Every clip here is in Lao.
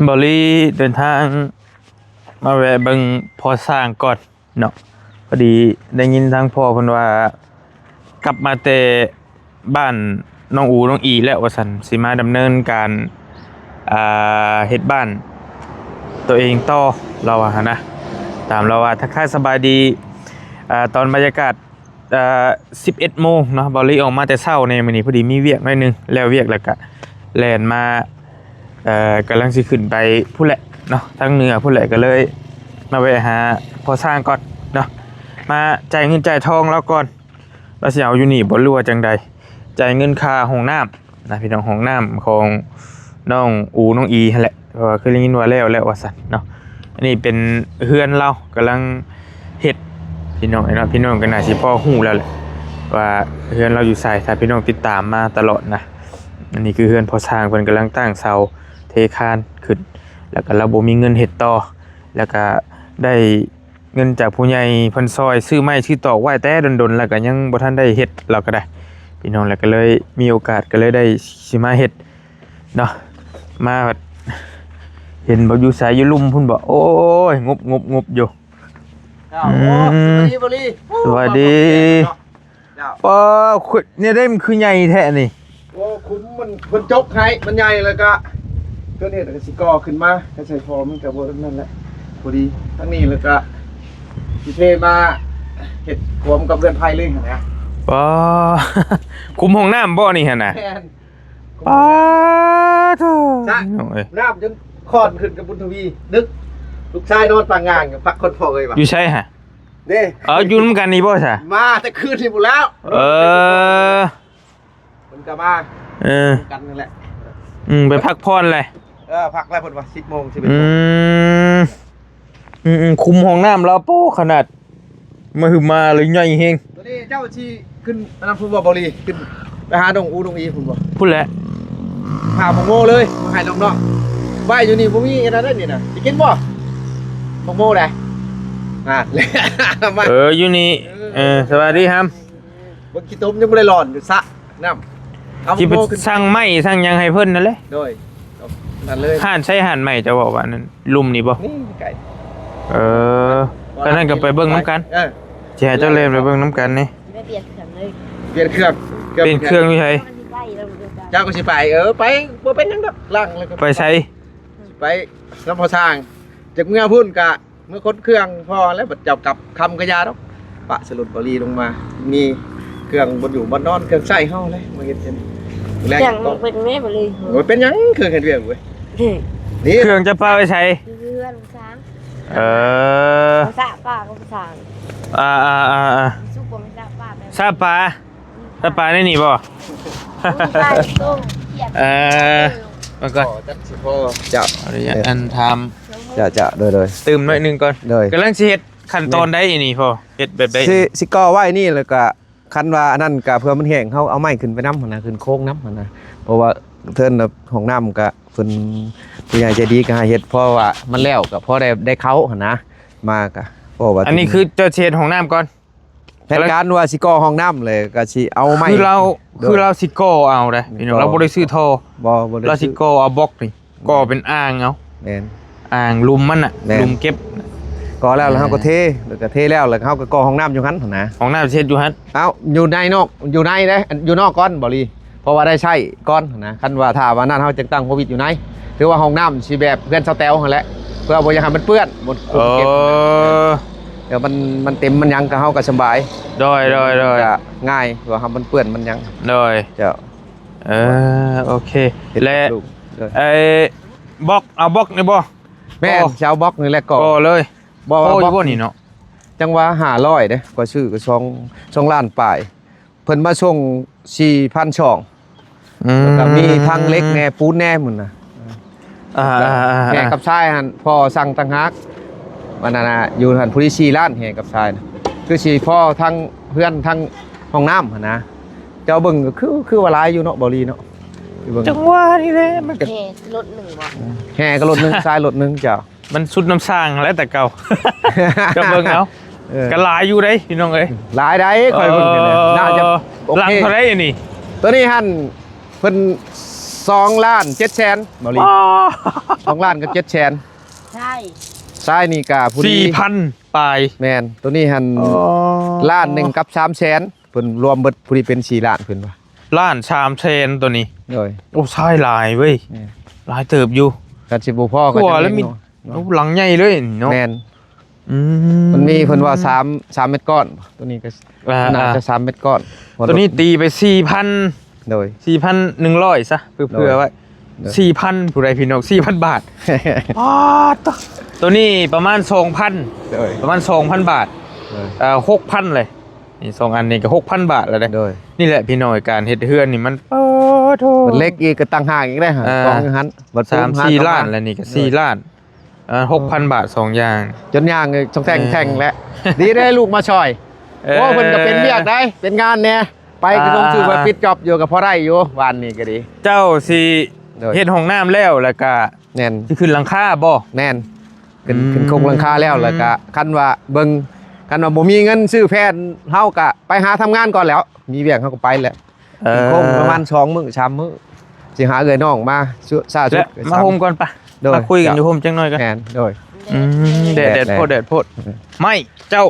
ບ່າວລີເດີນທາງມາແວະເບິ່ງພໍ່ຊ້າງກ່ອນເນາະ. ພໍດີໄດ້ຍິນທາງພໍ່ເພິ່ນວ່າ ກັບມາແຕ່ບ້ານນ້ອງອູນ້ອງອີແລ້ວວ່າຊັ້ນ, ຊິມາດຳເນີນການ ອ່າ ເຮັດບ້ານຕົວເອງຕໍ່ ລາວວ່າຫັ້ນນະ. ຕາມລາວວ່າ ທັກທາຍສະບາຍດີ ອ່າ ຕອນບັນຍາກາດ ອ່າ ສິບເອັດໂມງເນາະ. ບ່າວລີອອກມາແຕ່ເຊົ້າແດ່ມື້ນີ້ ພໍດີມີວຽກໜ້ອຍໜຶ່ງ, ແລ້ວວຽກແລ້ວກະແລ່ນມາ ເອີ ກຳລັງຊິຂຶ້ນໄປພຸ້ນແຫຼະເນາະ, ທາງເໜືອພຸ້ນແຫຼະ, ກໍເລີຍມາແວະຫາພໍ່ຊ້າງກ່ອນເນາະ, ມາຈ່າຍເງິນຈ່າຍທອງລາວກ່ອນ. ລາວຊິເອົາຢູ່ນີ້ບໍ່ ຫຼືວ່າຈັ່ງໃດ? ຈ່າຍເງິນຄ່າຫ້ອງນ້ຳນະພີ່ນ້ອງ, ຫ້ອງນ້ຳຂອງນ້ອງອູນ້ອງອີຫັ້ນແຫຼະ, ເພາະວ່າເຄີຍໄດ້ຍິນວ່າແລ້ວແລ້ວວ່າຊັ້ນເນາະ. ອັນນີ້ເປັນເຮືອນລາວກຳລັງເຮັດພີ່ນ້ອງເອີຍເນາະ, ພີ່ນ້ອງກໍໜ້າຊິພໍຮູ້ແລ້ວແຫຼະວ່າເຮືອນລາວຢູ່ໃສ ຖ້າພີ່ນ້ອງຕິດຕາມມາຕະຫຼອດນະ. ອັນນີ້ຄືເຮືອນພໍ່ຊ້າງ ເພິ່ນກຳລັງຕັ້ງເສົາເທຄານຂຶ້ນ ແລ້ວກໍລາວບໍ່ມີເງິນເຮັດຕໍ່ ແລ້ວກໍໄດ້ ເງິນຈາກຜູ້ໃຫຍ່ເພິ່ນຊ່ອຍຊື້ໄມ້ຊື້ຕອກໄວ້ແຕ່ດົນໆ ແລ້ວກໍຍັງບໍ່ທັນໄດ້ເຮັດ ລາວກໍໄດ້ພີ່ນ້ອງ, ແລ້ວກໍເລີຍມີໂອກາດກໍເລີຍໄດ້ຊິມາເຮັດເນາະ. ມາພັດເຫັນບໍ່ ຢູ່ໃສ ຢູ່ລຸ່ມພຸ້ນບໍ່? ໂອ້ຍ ງົບໆໆຢູ່. ອ້າວ ອືມ ໂອ້ ສະບາຍດີ ບ່າວລີ. ໂອ້ ສະບາຍດີ ເຈົ້າ ປ້າ ແນວໃດມັນຄືໃຫຍ່ແທ້ນີ້? ໂອ້ ຄຸ້ມມັນ ເພິ່ນຈົກໃຫ້ ມັນໃຫຍ່ ແລ້ວກະເພິ່ນເຮັດ ແລ້ວກະຊິກໍ່ຂຶ້ນມາ ກະໃສ່ທໍ່ ມັນກະບໍ່ນັ້ນແຫຼະ ພໍດີທາງນີ້ ແລ້ວກະຊິເທມາເຮັດຂວມກັບເຮືອນໄພເລີຍຫັ້ນນະ. ປ້າ ຄຸ້ມຫ້ອງນ້ຳບໍ່ນີ້ຫັ້ນນະ? ແມ່ນ ປ້າໂທ້ ສະ ພີ່ນ້ອງເອີຍ ນ້ຳຈົນຄອນຂຶ້ນກັບບຸນທະວີ ດຶກ ລູກຊາຍນອນປາງງານ ພັກຜ່ອນພໍ່ເອີຍວ່າ. ຢູ່ໃສຫະ? ເດ້ ເອີ ຢູ່ນຳກັນນີ້ບໍ່ຊະ? ມາແຕ່ຄືນນີ້ພຸ້ນແລ້ວ. ເອີ ເພິ່ນກໍມາ ເອີ ນຳກັນນັ້ນແຫຼະ. ອືມ ໄປພັກຜ່ອນແຫຼະ. ເອີ ພັກແລ້ວເພິ່ນວ່າ ສິບໂມງ ສິບເອັດໂມງ. ອືມ ອືມໆ ຄຸ້ມຫ້ອງນ້ຳລາວ ໂປ້ ຂະໜາດມະຫຶມາເລີຍ ໃຫຍ່ແຮງ. ຕອນນີ້ເຈົ້າຊິຂຶ້ນອັນນັ້ນພຸ້ນບໍ່ ບ່າວລີ? ຂຶ້ນໄປຫານ້ອງອູນ້ອງອີພຸ້ນບໍ່? ພຸ້ນແຫຼະ ຫາໝາກໂມເລີຍ ມາໃຫ້ນ້ອງໆ ໄວ້ຢູ່ນີ້ບໍ່ມີອັນນັ້ນເດ້ນີ້ນະ. ຊິກິນບໍ່ໝາກໂມໃດ? ອ່າ ມາ ເອີ ຢູ່ນີ້. ເອີ ເອີ ສະບາຍດີຫຳ. ເບິ່ງຂີ້ຕົມຍັງບໍ່ໄດ້ຫຼອນຢູ່ສະນ້ຳ. ເອົາ ຊິໄປ ໝາກໂມຂຶ້ນ ສັ່ງໄມ້ສັ່ງຫຍັງໃຫ້ເພິ່ນນັ້ນແຫຼະ. ໂດຍ ນັ້ນເລີຍ. ຮ້ານໃສ ຮ້ານໃໝ່ເຈົ້າເວົ້າວ່ານັ້ນ ລຸ່ມນີ້ບໍ່? ນີ້ໃກ້. ເອີ ຄັນນັ້ນກໍໄປເບິ່ງນຳກັນ. ເອີ ຊິໃຫ້ເຈົ້າແລ່ນໄປເບິ່ງນຳກັນນີ້. ໄປປ່ຽນເຄື່ອງເລີຍ. ປ່ຽນເຄື່ອງ ເຄື່ອງ ປ່ຽນເຄື່ອງຢູ່ໃສ? ເຈົ້າກໍຊິໄປ. ເອີ ໄປ ບໍ່ເປັນຫຍັງດອກ ລ້າງແລ້ວກໍໄປໃສ? ໄປນຳພໍ່ຊ້າງ. ຈາກເມືອພຸ້ນກະ ເມືອຂົນເຄື່ອງພໍແລ້ວ ບັດເຈົ້າກັບຄ່ຳກະຢ່າດອກ ປະໃສ່ລົດບ່າວລີລົງມາ. ມີເຄື່ອງບ່ອນຢູ່ບ່ອນນອນ ເຄື່ອງໃຊ້ເຮົາແຫຼະ ມາເຮັດເປັນແລງ. ເຄື່ອງມັນເປັນແມ່ບ່າວລີ. ໂອ້ຍ ເປັນຫຍັງ ເຄື່ອງເຮັດວຽກເວີຍ. ນີ້ ເຄື່ອງຈະປະໄວ້ໃສ? ເຮືອນສ້າງ. ເອີ ສະປາກໍສ້າງ. ອ່າໆໆໆ ສຸກບໍ່ແມ່ນສະປາແບບ ສະປາ. ສະປາໃນນີ້ບໍ່? ເອີ ມາກ່ອນ ເຈົ້າ ຂໍອະນຸຍາດ ເອີ ອັນຖາມ ເຈົ້າໆ ໂດຍໆ ຕື່ມໜ້ອຍໜຶ່ງກ່ອນ. ໂດຍ ກຳລັງຊິເຮັດຂັ້ນຕອນໃດນີ້ພໍ່? ເຮັດແບບໃດ? ຊິ ຊິກໍ່ໄວ້ນີ້ ແລ້ວກະຄັນວ່າອັນນັ້ນກະເພື່ອມັນແຫ້ງ ເຮົາເອົາໄມ້ຂຶ້ນໄປນຳຫັ້ນນະ ຂຶ້ນໂຄງນຳຫັ້ນນະ. ເພາະວ່າເທິງຫ້ອງນ້ຳກະເພິ່ນ ຜູ້ໃຫຍ່ໃຈດີກະໃຫ້ເຮັດ ເພາະວ່າມັນແລ້ວກະພໍໄດ້ ໄດ້ເຂົ້າຫັ້ນນະ. ມາກະ ເພາະວ່າ ອັນນີ້ຄືເຈົ້າຊິເຮັດຫ້ອງນ້ຳກ່ອນ? ແຜນການວ່າຊິກໍ່ຫ້ອງນ້ຳເລີຍ ກໍຊິເອົາໄມ້ ຄືລາວ ໂດຍ ຄືລາວຊິກໍ່ເອົາເດ້ ພີ່ນ້ອງ ກໍ ລາວບໍ່ໄດ້ຊື້ທໍ່ ບໍ່ ບໍ່ໄດ້ ລາວຊິກໍ່ເອົາບລັອກນີ້ ອືມ ກໍ່ເປັນອ່າງເອົາ ແມ່ນ ອ່າງລຸ່ມມັນນະ ແມ່ນ ລຸ່ມເກັບ ກໍ່ແລ້ວ ແລ້ວເຮົາກໍເທ ແລ້ວກໍເທແລ້ວ ແລ້ວເຮົາກໍກໍ່ຫ້ອງນ້ຳຢູ່ຫັ້ນຫັ້ນນະ ຫ້ອງນ້ຳຊິເຮັດຢູ່ຫັ້ນ ເອົ້າ ຢູ່ໃນນອກ ຢູ່ໃນເດ້ ຢູ່ນອກກ່ອນ ບ່າວລີ ເພາະວ່າໄດ້ໃຊ້ກ່ອນນະ ຄັນວ່າຖ້າວ່ານັ້ນເຮົາຈຶ່ງຕັ້ງໂຄວິດຢູ່ໃນ ຖືວ່າຫ້ອງນ້ຳຊິແບບເຮືອນສາວແຕວຫັ້ນແຫຼະ ເພື່ອບໍ່ຢາກໃຫ້ມັນເປື້ອນ ບໍ່ຄົນເກັບ ເອີ ດຽວມັນ ມັນເຕັມມັນຫຍັງກໍເຮົາກໍສະບາຍ ໂດຍ ໂດຍ ໂດຍ ກໍງ່າຍ ວ່າເຮົາມັນເປື້ອນມັນຫຍັງ ໂດຍ ເຈົ້າ ເອີ ໂອເຄ ເຮັດ ແລະ ລູກ ໂດຍ ໄອ້ບລັອກ ເອົາບລັອກນີ້ບໍ່? ແມ່ນ ອໍ ຊິເອົາບລັອກນີ້ແຫຼະ ກໍ່ ກໍ່ເລີຍ ບໍ່ວ່າບລັອກນີ້ເນາະ ຈັງຫວະຫ້າຮ້ອຍເດ້ ຂ້ອຍຊື້ກໍສອງ ສອງລ້ານປາຍ ເພິ່ນມາສົ່ງສີ່ພັນສອງ ອືມ ແລ້ວກໍມີທັງເຫຼັກແດ່ ປູນແດ່ ໝົດນະ ອ່າ ແຫ່ກັບຊາຍຫັ້ນ ພໍ່ສັ່ງຕ່າງຫາກ ອັນນັ້ນນະ ຢູ່ຫັ້ນຜູ້ທີ່ສີ່ລ້ານ ແຫ່ກັບຊາຍນະ ຄືຊິພໍທັງເຮືອນທັງຫ້ອງນ້ຳຫັ້ນນະ ເຈົ້າເບິ່ງກໍຄື ຄືວ່າຫຼາຍຢູ່ເນາະ ບ່າວລີເນາະ ເບິ່ງ ຈັງຫວະນີ້ແຫຼະ ມັນກໍແຫ່ລົດໜຶ່ງບໍ່ ແຫ່ກໍລົດໜຶ່ງ ຊາຍລົດໜຶ່ງ ເຈົ້າ ມັນສຸດນ້ຳສ້າງແຫຼະແຕ່ເກົ່າ ເຈົ້າເບິ່ງເອົາ ເອີ ກໍຫຼາຍຢູ່ເດ້ພີ່ນ້ອງເອີຍ ຫຼາຍໃດ ຂ້ອຍເບິ່ງ ເອີ ນີ້ນະ ໜ້າຈະ ເອີ ໂອເຄ ຫຼັກເທົ່າໃດອັນນີ້? ຕົວນີ້ຫັ້ນ ເພິ່ນ ສອງລ້ານເຈັດແສນ ເບົາຫຼີ ສອງລ້ານກັບເຈັດແສນ ໃຊ່ ຊາຍນີ້ກະພໍດີ ສີ່ພັນປາຍ ແມ່ນ ໂຕນີ້ຫັ້ນ ອໍ ລ້ານໜຶ່ງກັບສາມແສນ ເພິ່ນລວມເບິດພໍດີເປັນສີ່ລ້ານ ເພິ່ນວ່າ ລ້ານສາມແສນໂຕນີ້ ໂດຍ ໂອ້ ຊາຍຫຼາຍເວີຍ ແມ່ນ ຫຼາຍເຕີບຢູ່ ຄັນຊິບໍ່ພໍກໍ ກວ່າແລ້ວມີ ເນາະ ໂອ້ ຫຼັງໃຫຍ່ເລີຍເນາະ ແມ່ນ ອືມ ມັນມີເພິ່ນວ່າສາມ ສາມເມັດກ້ອນ ໂຕນີ້ກໍ ອ່າ ໜ້າຈະສາມເມັດກ້ອນ ໂຕນີ້ຕີໄປສີ່ພັນ ໂດຍ ສີ່ພັນໜຶ່ງຮ້ອຍຊະ ເພື່ອ ໂດຍ ໄວ້ ໂດຍ ສີ່ພັນ ຜູ້ໃດພີ່ນ້ອງ ສີ່ພັນບາດ ປາດໂທ້ ໂຕນີ້ປະມານສອງພັນ ໂດຍ ປະມານສອງພັນບາດ ໂດຍ ເອີ ຫົກພັນເລີຍ ນີ້ສອງອັນນີ້ກໍຫົກພັນບາດແລ້ວເດ້ ໂດຍ ນີ້ແຫຼະພີ່ນ້ອງ ການເຮັດເຮືອນນີ້ມັນ ປາດໂທ້ ເຫຼັກອີກກໍຕ່າງຫາກອີກເດ້ ອ່າ ກອງຢູ່ຫັ້ນ ບັດສາມສີ່ລ້ານ ແລ້ວນີ້ກໍສີ່ລ້ານ ອ່າ ຫົກພັນບາດສອງຢ່າງ ຈົນຍ່າງຊ່ອງແຕ່ງ ເອີ ແທ່ງແຫຼະ ດີໄດ້ລູກມາຊ່ອຍ ເອີ ໂອ້ ເພິ່ນກໍເປັນວຽກໄດ໋ ເປັນງານແດ່ ໄປກໍ ອ່າ ສົ່ງຊື່ໄປ ອ່າ ປິດຈອບຢູ່ ກໍພໍໄດ້ຢູ່ ວານນີ້ກໍດີ ເຈົ້າຊິ ໂດຍ ເຮັດຫ້ອງນ້ຳແລ້ວ ແລ້ວກໍ ແມ່ນ ຊິຂຶ້ນຫຼັງຄາບໍ່? ແມ່ນ ຂຶ້ນ ອືມ ຂຶ້ນໂຄງຫຼັງຄາແລ້ວ ແລ້ວກໍຄັນວ່າເບິ່ງ ຄັນວ່າບໍ່ມີເງິນຊື້ແຜ່ນ ເຮົາກໍໄປຫາທຳງານກ່ອນແຫຼ້ວ ມີວຽກເຮົາກໍໄປແຫຼະ ເອີ ໂຄງປະມານສອງມື້ສາມມື້ ຊິຫາເອື້ອຍນ້ອງມາ ຊະ ຊະ ແລະ ຊຸດ ມາໂຮມກ່ອນປະ ໂດຍ ມາຄຸຍກັນຢູ່ໂຮມຈັກໜ້ອຍກ່ອນ ແມ່ນ ໂດຍ ອືມ ແດດ ແດດ ແດດໂພດ ແດດໂພດ ອືມ ໄມ້ເຈົ້າ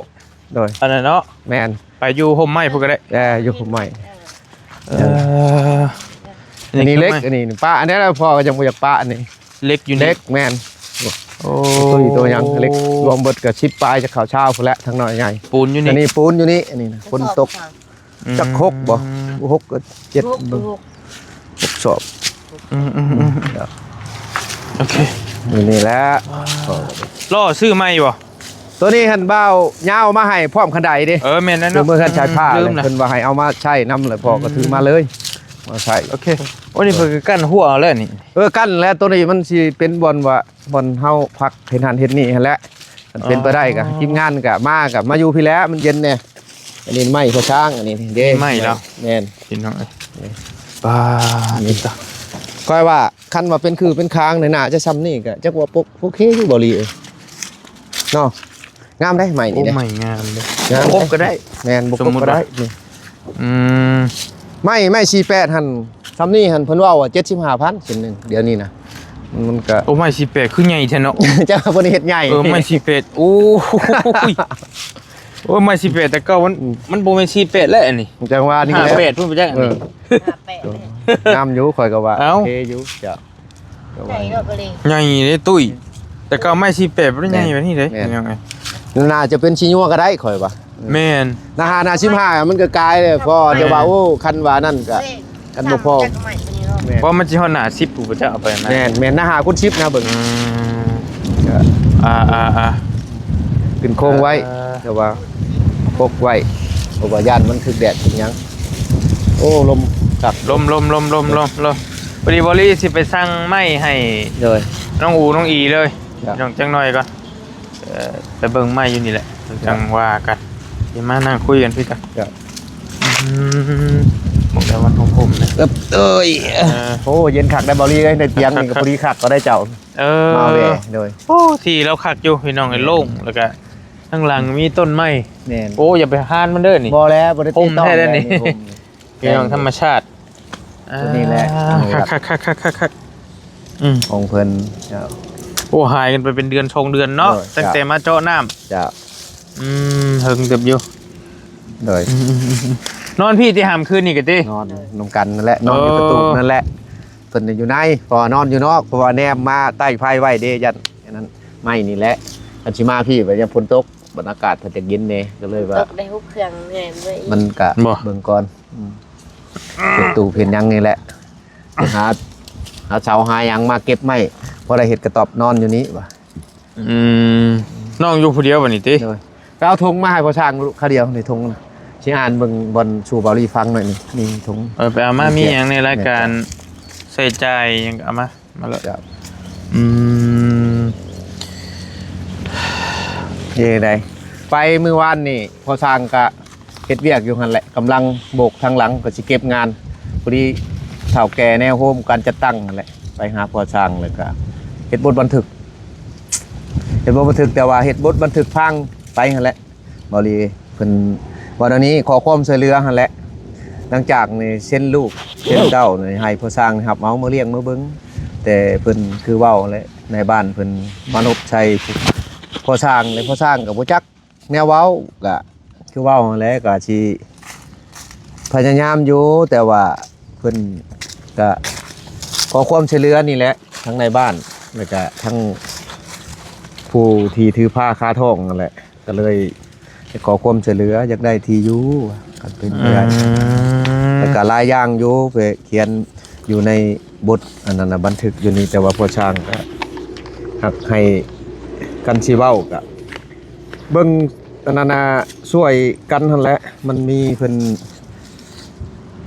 ໂດຍ ອັນນັ້ນເນາະ ແມ່ນ ໄປຢູ່ຮົ່ມໄມ້ພຸ້ນກໍໄດ້ ເອີ ຢູ່ຮົ່ມໄມ້ ເອີ ອັນນີ້ເຫຼັກ ອັນນີ້ປະ ອັນນີ້ລະ ພໍ່ກໍຍັງບໍ່ຢາກປະ ອັນນີ້ ເຫຼັກຢູ່ນີ້ ເຫຼັກ ແມ່ນ ໂອ້ ຕຸ້ຍໂຕຫຍັງ ເຫຼັກລວມເບິດກໍສິບປາຍ ຈະເຂົ້າຊາວພຸ້ນແຫຼະ ທັງນ້ອຍໃຫຍ່ ປູນຢູ່ນີ້ ອັນນີ້ປູນຢູ່ນີ້ ອັນນີ້ນະ ຝົນຕົກ ອືມ ຈັກຫົກບໍ່ ຫົກກໍເຈັດ ຫົກ ເບິ່ງ ຫົກ ຫົກສອບ ອືມໆໆ ໂອເຄ ນີ້ ນີ້ແຫຼະ ລໍ້ຊື້ໃໝ່ບໍ່? ໂຕນີ້ຫັ້ນບ່າວຍາວເອົາມາໃຫ້ພ້ອມຄັນໄດເດ້ ເອີ ແມ່ນແລ້ວເນາະ ເມື່ອເຮືອນຊາຍຜ້າ ອືມ ລືມລະ ເພິ່ນວ່າໃຫ້ເອົາມາໃຊ້ນຳ ແລ້ວພໍ່ກໍຖືມາເລີຍ ອືມ ມາໃຊ້ ໂອເຄ ໂອ້ ນີ້ເພິ່ນກໍກັ້ນຮົ້ວເອົາແລ້ວນີ້ ເອີ ກັ້ນແລ້ວ ໂຕນີ້ມັນຊິເປັນບ່ອນວ່າ ບ່ອນເຮົາພັກເຮັດຫັ້ນເຮັດນີ້ຫັ້ນແຫຼະ ຄັນເປັນໄປໄດ້ກໍ ອໍ ທີມງານກໍມາ ກໍມາຢູ່ພີ້ແຫຼະ ມັນເຢັນແດ່ ອັນນີ້ໄມ້ພໍ່ຊ້າງ ອັນນີ້ເດ້ ໄມ້ເນາະ ແມ່ນ ພີ່ນ້ອງເອີຍ ນີ້ ປາດ ນີ້ ຕິດຕາ ຂ້ອຍວ່າ ຄັນວ່າເປັນຄືເປັນຄາງນີ້ ໜ້າຈະຊ່ຳນີ້ກໍຈັກວ່າປົກ ໂອເຄຢູ່ບໍ່ຫຼີເອີຍ ເນາະ ງາມເດ້ໄມ້ນີ້ເດ້ ໂອ້ ໄມ້ງາມເດ້ ງາມ ບໍ່ຄົບກໍໄດ້ ແມ່ນ ບໍ່ຄົບກໍໄດ້ ສົມມຸດວ່າ ນີ້ ອືມ ໄມ້ ໄມ້ສີ່ແປດຫັ້ນ ຊ່ຳນີ້ຫັ້ນເພິ່ນເວົ້າວ່າເຈັດສິບຫ້າພັນ ເສັ້ນໜຶ່ງ ດຽວນີ້ນະ ມັນກໍ ໂອ້ ໄມ້ສີ່ແປດຄືໃຫຍ່ແທ້ເນາະ ຈັກວ່າເພິ່ນເຮັດໃຫຍ່ ເອີ ໄມ້ສີ່ແປດ ໂອ້ຍ ໂອ້ຍ ໄມ້ສີ່ແປດແຕ່ເກົ່າມັນ ອືມ ມັນບໍ່ແມ່ນສີ່ແປດແລ້ວອັນນີ້ ຈັ່ງວ່ານີ້ແຫຼະ ຫ້າແປດພຸ້ນໄປຈັກອັນນີ້ ເອີ ຫ້າແປດ ງາມຢູ່ ຂ້ອຍກໍວ່າ ເອົ້າ ໂອເຄຢູ່ ເຈົ້າ ໃຫຍ່ເນາະ ໃຫຍ່ເດ້ຕຸ້ຍ ແຕ່ເກົ່າໄມ້ສີ່ແປດບໍ່ໄດ້ໃຫຍ່ ແມ່ນ ແບບນີ້ເດ້ ແມ່ນ ພີ່ນ້ອງເອີຍ ໜ້າຈະເປັນສີຍົວກໍໄດ້ ຂ້ອຍວ່າ ແມ່ນ ໜ້າຫ້າ ໜ້າສິບຫ້າ ມັນກໍກາຍເລີຍ ພໍຈະວ່າ ໂອ້ ຄັນວ່ານັ້ນກໍ ຄັນບໍ່ພໍ ແມ່ນ ເພາະມັນຊິຮອດໜ້າສິບພຸ້ນ ເຂົາເຈົ້າເອົາໄປນະ ແມ່ນ ແມ່ນ ໜ້າຫ້າຄູນສິບນະ ເບິ່ງ ອືມ ອ່າໆໆ ຂຶ້ນໂຄງໄວ້ ເອີ ແຕ່ວ່າປົກໄວ້ ເພາະວ່າຢ້ານມັນຖືກແດດຖືກຫຍັງ ໂອ້ ລົມຄັກ ລົມໆໆໆໆ ພໍດີບໍລີຊິໄປສັ່ງໄມ້ໃຫ້ ໂດຍ ນ້ອງອູ ນ້ອງອີເລີຍ ເຈົ້າ ນ້ອງ ຈັກໜ້ອຍກ່ອນ ເອີ ໄປເບິ່ງໄມ້ຢູ່ນີ້ແຫຼະ ເຈົ້າ ຈັ່ງວ່າກັນ ຊິມານັ່ງຄຸຍກັນຄືກັນ ເຈົ້າ ອືມ ໝ່ອງໃດມັນຮົ່ມໆ ເອີ ເອີຍ ເອີ ໂອ້ ເຢັນຄັກໄດ໋ ບໍລີເອີຍ ໃນຕຽງນີ້ກໍພໍດີຄັກກໍໄດ້ເຈົ້າ ເອີ ມາແວ່ ໂດຍ ໂອ້ ທີ່ລາວຄັກຢູ່ພີ່ນ້ອງເອີຍ ໂລ່ງ ແລ້ວກໍທາງຫຼັງມີຕົ້ນໄມ້ ແມ່ນ ໂອ້ ຢ່າໄປຫານມັນເດີນີ້ ບໍ່ແລ້ວ ບໍ່ໄດ້ຕິດຕໍ່ ໂຮມແທ້ເດ້ນີ້ ໂຮມ ພີ່ນ້ອງ ທຳມະຊາດ ຕົວນີ້ແຫຼະ ອ່າ ຄັກໆໆໆໆ ອືມ ຂອງເພິ່ນ ເຈົ້າ ໂອ້ ຫາຍກັນໄປເປັນເດືອນສອງເດືອນເນາະ ໂດຍ ຕັ້ງແຕ່ມາເຈາະນ້ຳ ເຈົ້າ ອືມ ເຫິງເຕີບຢູ່ ໂດຍ ອືມໆໆໆ ນອນພີ້ຕິຫາມຄືນນີ້ກະຕິ ນອນນຳກັນນັ້ນແຫຼະ ນອນຢູ່ ເອີ ປະຕູນັ້ນແຫຼະ ເພິ່ນຢູ່ໃນ ເພາະວ່ານອນຢູ່ນອກ ເພາະວ່າແນມມາໃຕ້ໄຟໄວ້ເດ້ ຢ້ານອັນນັ້ນ ໄມ້ນີ້ແຫຼະ ຄັນຊິມາພີ້ ບັດຍາມຝົນຕົກ ບັດອາກາດເພິ່ນຈະເຢັນແດ່ ກໍເລີຍວ່າ ຕົກໄດ້ຫົກເຄື່ອງແມ່ນເວີຍ ມັນກະ ບໍ່ ເບິ່ງກ່ອນ ອືມ ເຮັດຕູ້ເຮັດຫຍັງນີ້ແຫຼະ ຫາ ຫາເສົາຫາຫຍັງມາເກັບໄມ້ ພໍໄດ້ເຮັດກະຕອບນອນຢູ່ນີ້ວ່າ ອືມ ນ້ອງຢູ່ຜູ້ດຽວບັດນີ້ຕິ ໂດຍ ໄປເອົາຖົງມາໃຫ້ພໍ່ຊ່າງລູກຄາວດຽວນີ້ ຖົງນະ ຊິອ່ານເບິ່ງບ່ອນສູ່ເບົາລີຟັງໜ້ອຍໜຶ່ງ ນີ້ຖົງ ເອີ ໄປເອົາມາ ມີຫຍັງໃນລາຍການ ແມ່ນ ໃຊ້ຈ່າຍຫຍັງກໍເອົາມາ ມາເລີຍ ເຈົ້າ ອືມ ເຮັດໃດ ໄປມື້ວານນີ້ ພໍ່ຊ່າງກະເຮັດວຽກຢູ່ຫັ້ນແຫຼະ ກຳລັງໂບກທາງຫຼັງ ກໍຊິເກັບງານ ພໍດີເຖົ້າແກ່ແນວໂຮມການຈັດຕັ້ງຫັ້ນແຫຼະ ໄປຫາພໍ່ຊ່າງ ແລ້ວກະເຮັດບົດບັນທຶກ ເຮັດບົດບັນທຶກ ແຕ່ວ່າເຮັດບົດບັນທຶກພາງໄປຫັ້ນແຫຼະ ເບົາລີເພິ່ນວ່າແນວນີ້ ຂໍຄວາມຊ່ວຍເຫຼືອຫັ້ນແຫຼະ ຫຼັງຈາກນີ້ເຊັນລູກເຊັນເຕົ້ານີ້ ໃຫ້ພໍ່ຊ່າງຮັບເອົາມາລ້ຽງມາເບິ່ງ ແຕ່ເພິ່ນຄືເວົ້າແຫຼະ ນາຍບ້ານເພິ່ນມານົບໃສ່ພໍ່ຊ່າງ ແລະພໍ່ຊ່າງກໍບໍ່ຈັກ ແນວເວົ້າກະຄືເວົ້າຫັ້ນແຫຼະ ກະຊິພະຍາຍາມຢູ່ ແຕ່ວ່າເພິ່ນກະຂໍຄວາມຊ່ວຍເຫຼືອນີ້ແຫຼະ ທັງນາຍບ້ານ ແລ້ວກະທັງຜູ້ທີ່ຖືພາຄາທອງນັ້ນແຫຼະ ກະເລີຍຂໍຄວາມຊ່ວຍເຫຼືອ ຢາກໄດ້ທີ່ຢູ່ ຄັນເປັນໄປໄດ້ ອືມ ແລ້ວກະຫຼາຍຢ່າງຢູ່ ໄປຂຽນຢູ່ໃນບົດອັນນັ້ນນະ ບັນທຶກຢູ່ນີ້ ແຕ່ວ່າພໍ່ຊ່າງກະຮັກໃຫ້ ຄັນຊິເວົ້າກະ ເບິ່ງອັນນັ້ນນະ ຊ່ວຍກັນຫັ້ນແຫຼະ ມັນມີເພິ່ນ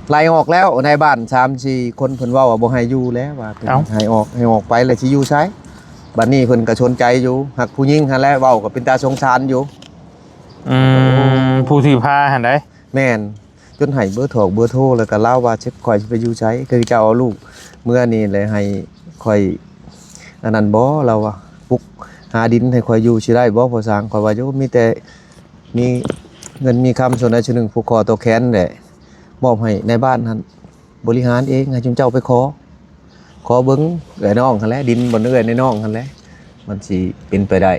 ໄລ່ອອກແລ້ວ ນາຍບ້ານສາມສີ່ຄົນ ເພິ່ນເວົ້າວ່າບໍ່ໃຫ້ຢູ່ແລ້ວ ວ່າເພິ່ນ ເອົ້າ ໃຫ້ອອກ ໃຫ້ອອກໄປແລ້ວຊິຢູ່ໃສ? ບັດນີ້ເພິ່ນກໍສົນໃຈຢູ່ ຮັກຜູ້ຍິງຫັ້ນແຫຼະ ເວົ້າກໍເປັນຕາສົງສານຢູ່ ອືມ ຜູ້ຖືພາຫັ້ນໃດ໋? ແມ່ນ. ຈົນໃຫ້ເບີຖອກເບີໂທ ແລ້ວກໍລາວວ່າ ຊິ ຂ້ອຍຊິໄປຢູ່ໃສ? ຄືເຈົ້າເອົາລູກເມືອນີ້ ແລ້ວໃຫ້ຂ້ອຍອັນນັ້ນບໍ່? ລາວວ່າ ປຸກຫາດິນໃຫ້ຂ້ອຍຢູ່ຊິໄດ້ບໍ່ພໍ່ຊ່າງ? ຂ້ອຍວ່າ ໂອ້ ມີແຕ່ມີເງິນມີຄຳສ່ວນໃດສ່ວນໜຶ່ງ ຜູກຄໍຕໍ່ແຂນແຫຼະ ມອບໃຫ້ນາຍບ້ານຫັ້ນບໍລິຫານເອງ ໃຫ້ຊຸມເຈົ້າໄປຂໍ ຂໍເບິ່ງເອື້ອຍນ້ອງຫັ້ນແຫຼະ ດິນບ່ອນເອື້ອຍນ້ອງຫັ້ນແຫຼະ ມັນຊິເປັນໄປໄດ້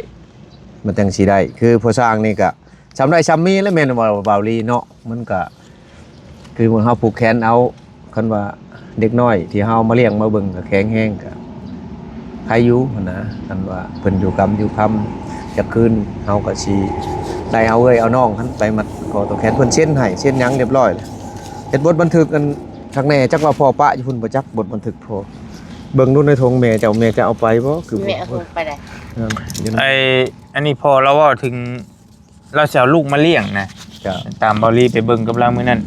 ມັນຈັ່ງຊິໄດ້ ຄືພໍ່ຊ່າງນີ້ກະ ສ່ຳໄດ້ສ່ຳມີແຫຼະ ແມ່ນບໍ່ບ່າວລີເນາະ? ມັນກະຄືເຮົາຜູກແຂນເອົາ ຄັນວ່າເດັກນ້ອຍທີ່ເຮົາມາລ້ຽງມາເບິ່ງກະແຂງແຮງ ກະໃຄຢູ່ຫັ້ນນະ ຄັນວ່າເພິ່ນຢູ່ກຳຢູ່ຄຳຈັກຄືນ ເຮົາກະຊິໄດ້ເອົາເອື້ອຍເອົານ້ອງຫັ້ນໄປມັດຂໍ້ຕໍ່ແຂນ ເພິ່ນເຊັນໃຫ້ ເຊັນຫຍັງຮຽບຮ້ອຍແລ້ວ ເຮັດບົດບັນທຶກອັນຄັກແນ່ ຈັກວ່າພໍ່ປະຢູ່ພຸ້ນບໍ່ຈັກ ບົດບັນທຶກພໍ່ ເບິ່ງດູໃນຖົງແມ່ເຈົ້າ ແມ່ຈະເອົາໄປບໍ່? ຄືແມ່ເອົາໄປໄດ້ ອັນນີ້ພໍ່ລາວເວົ້າເຖິງ ລາວຊິເອົາລູກມາລ້ຽງນະ ເຈົ້າ ຕາມບ່າວລີໄປເບິ່ງກັບລາວມື້ນັ້ນ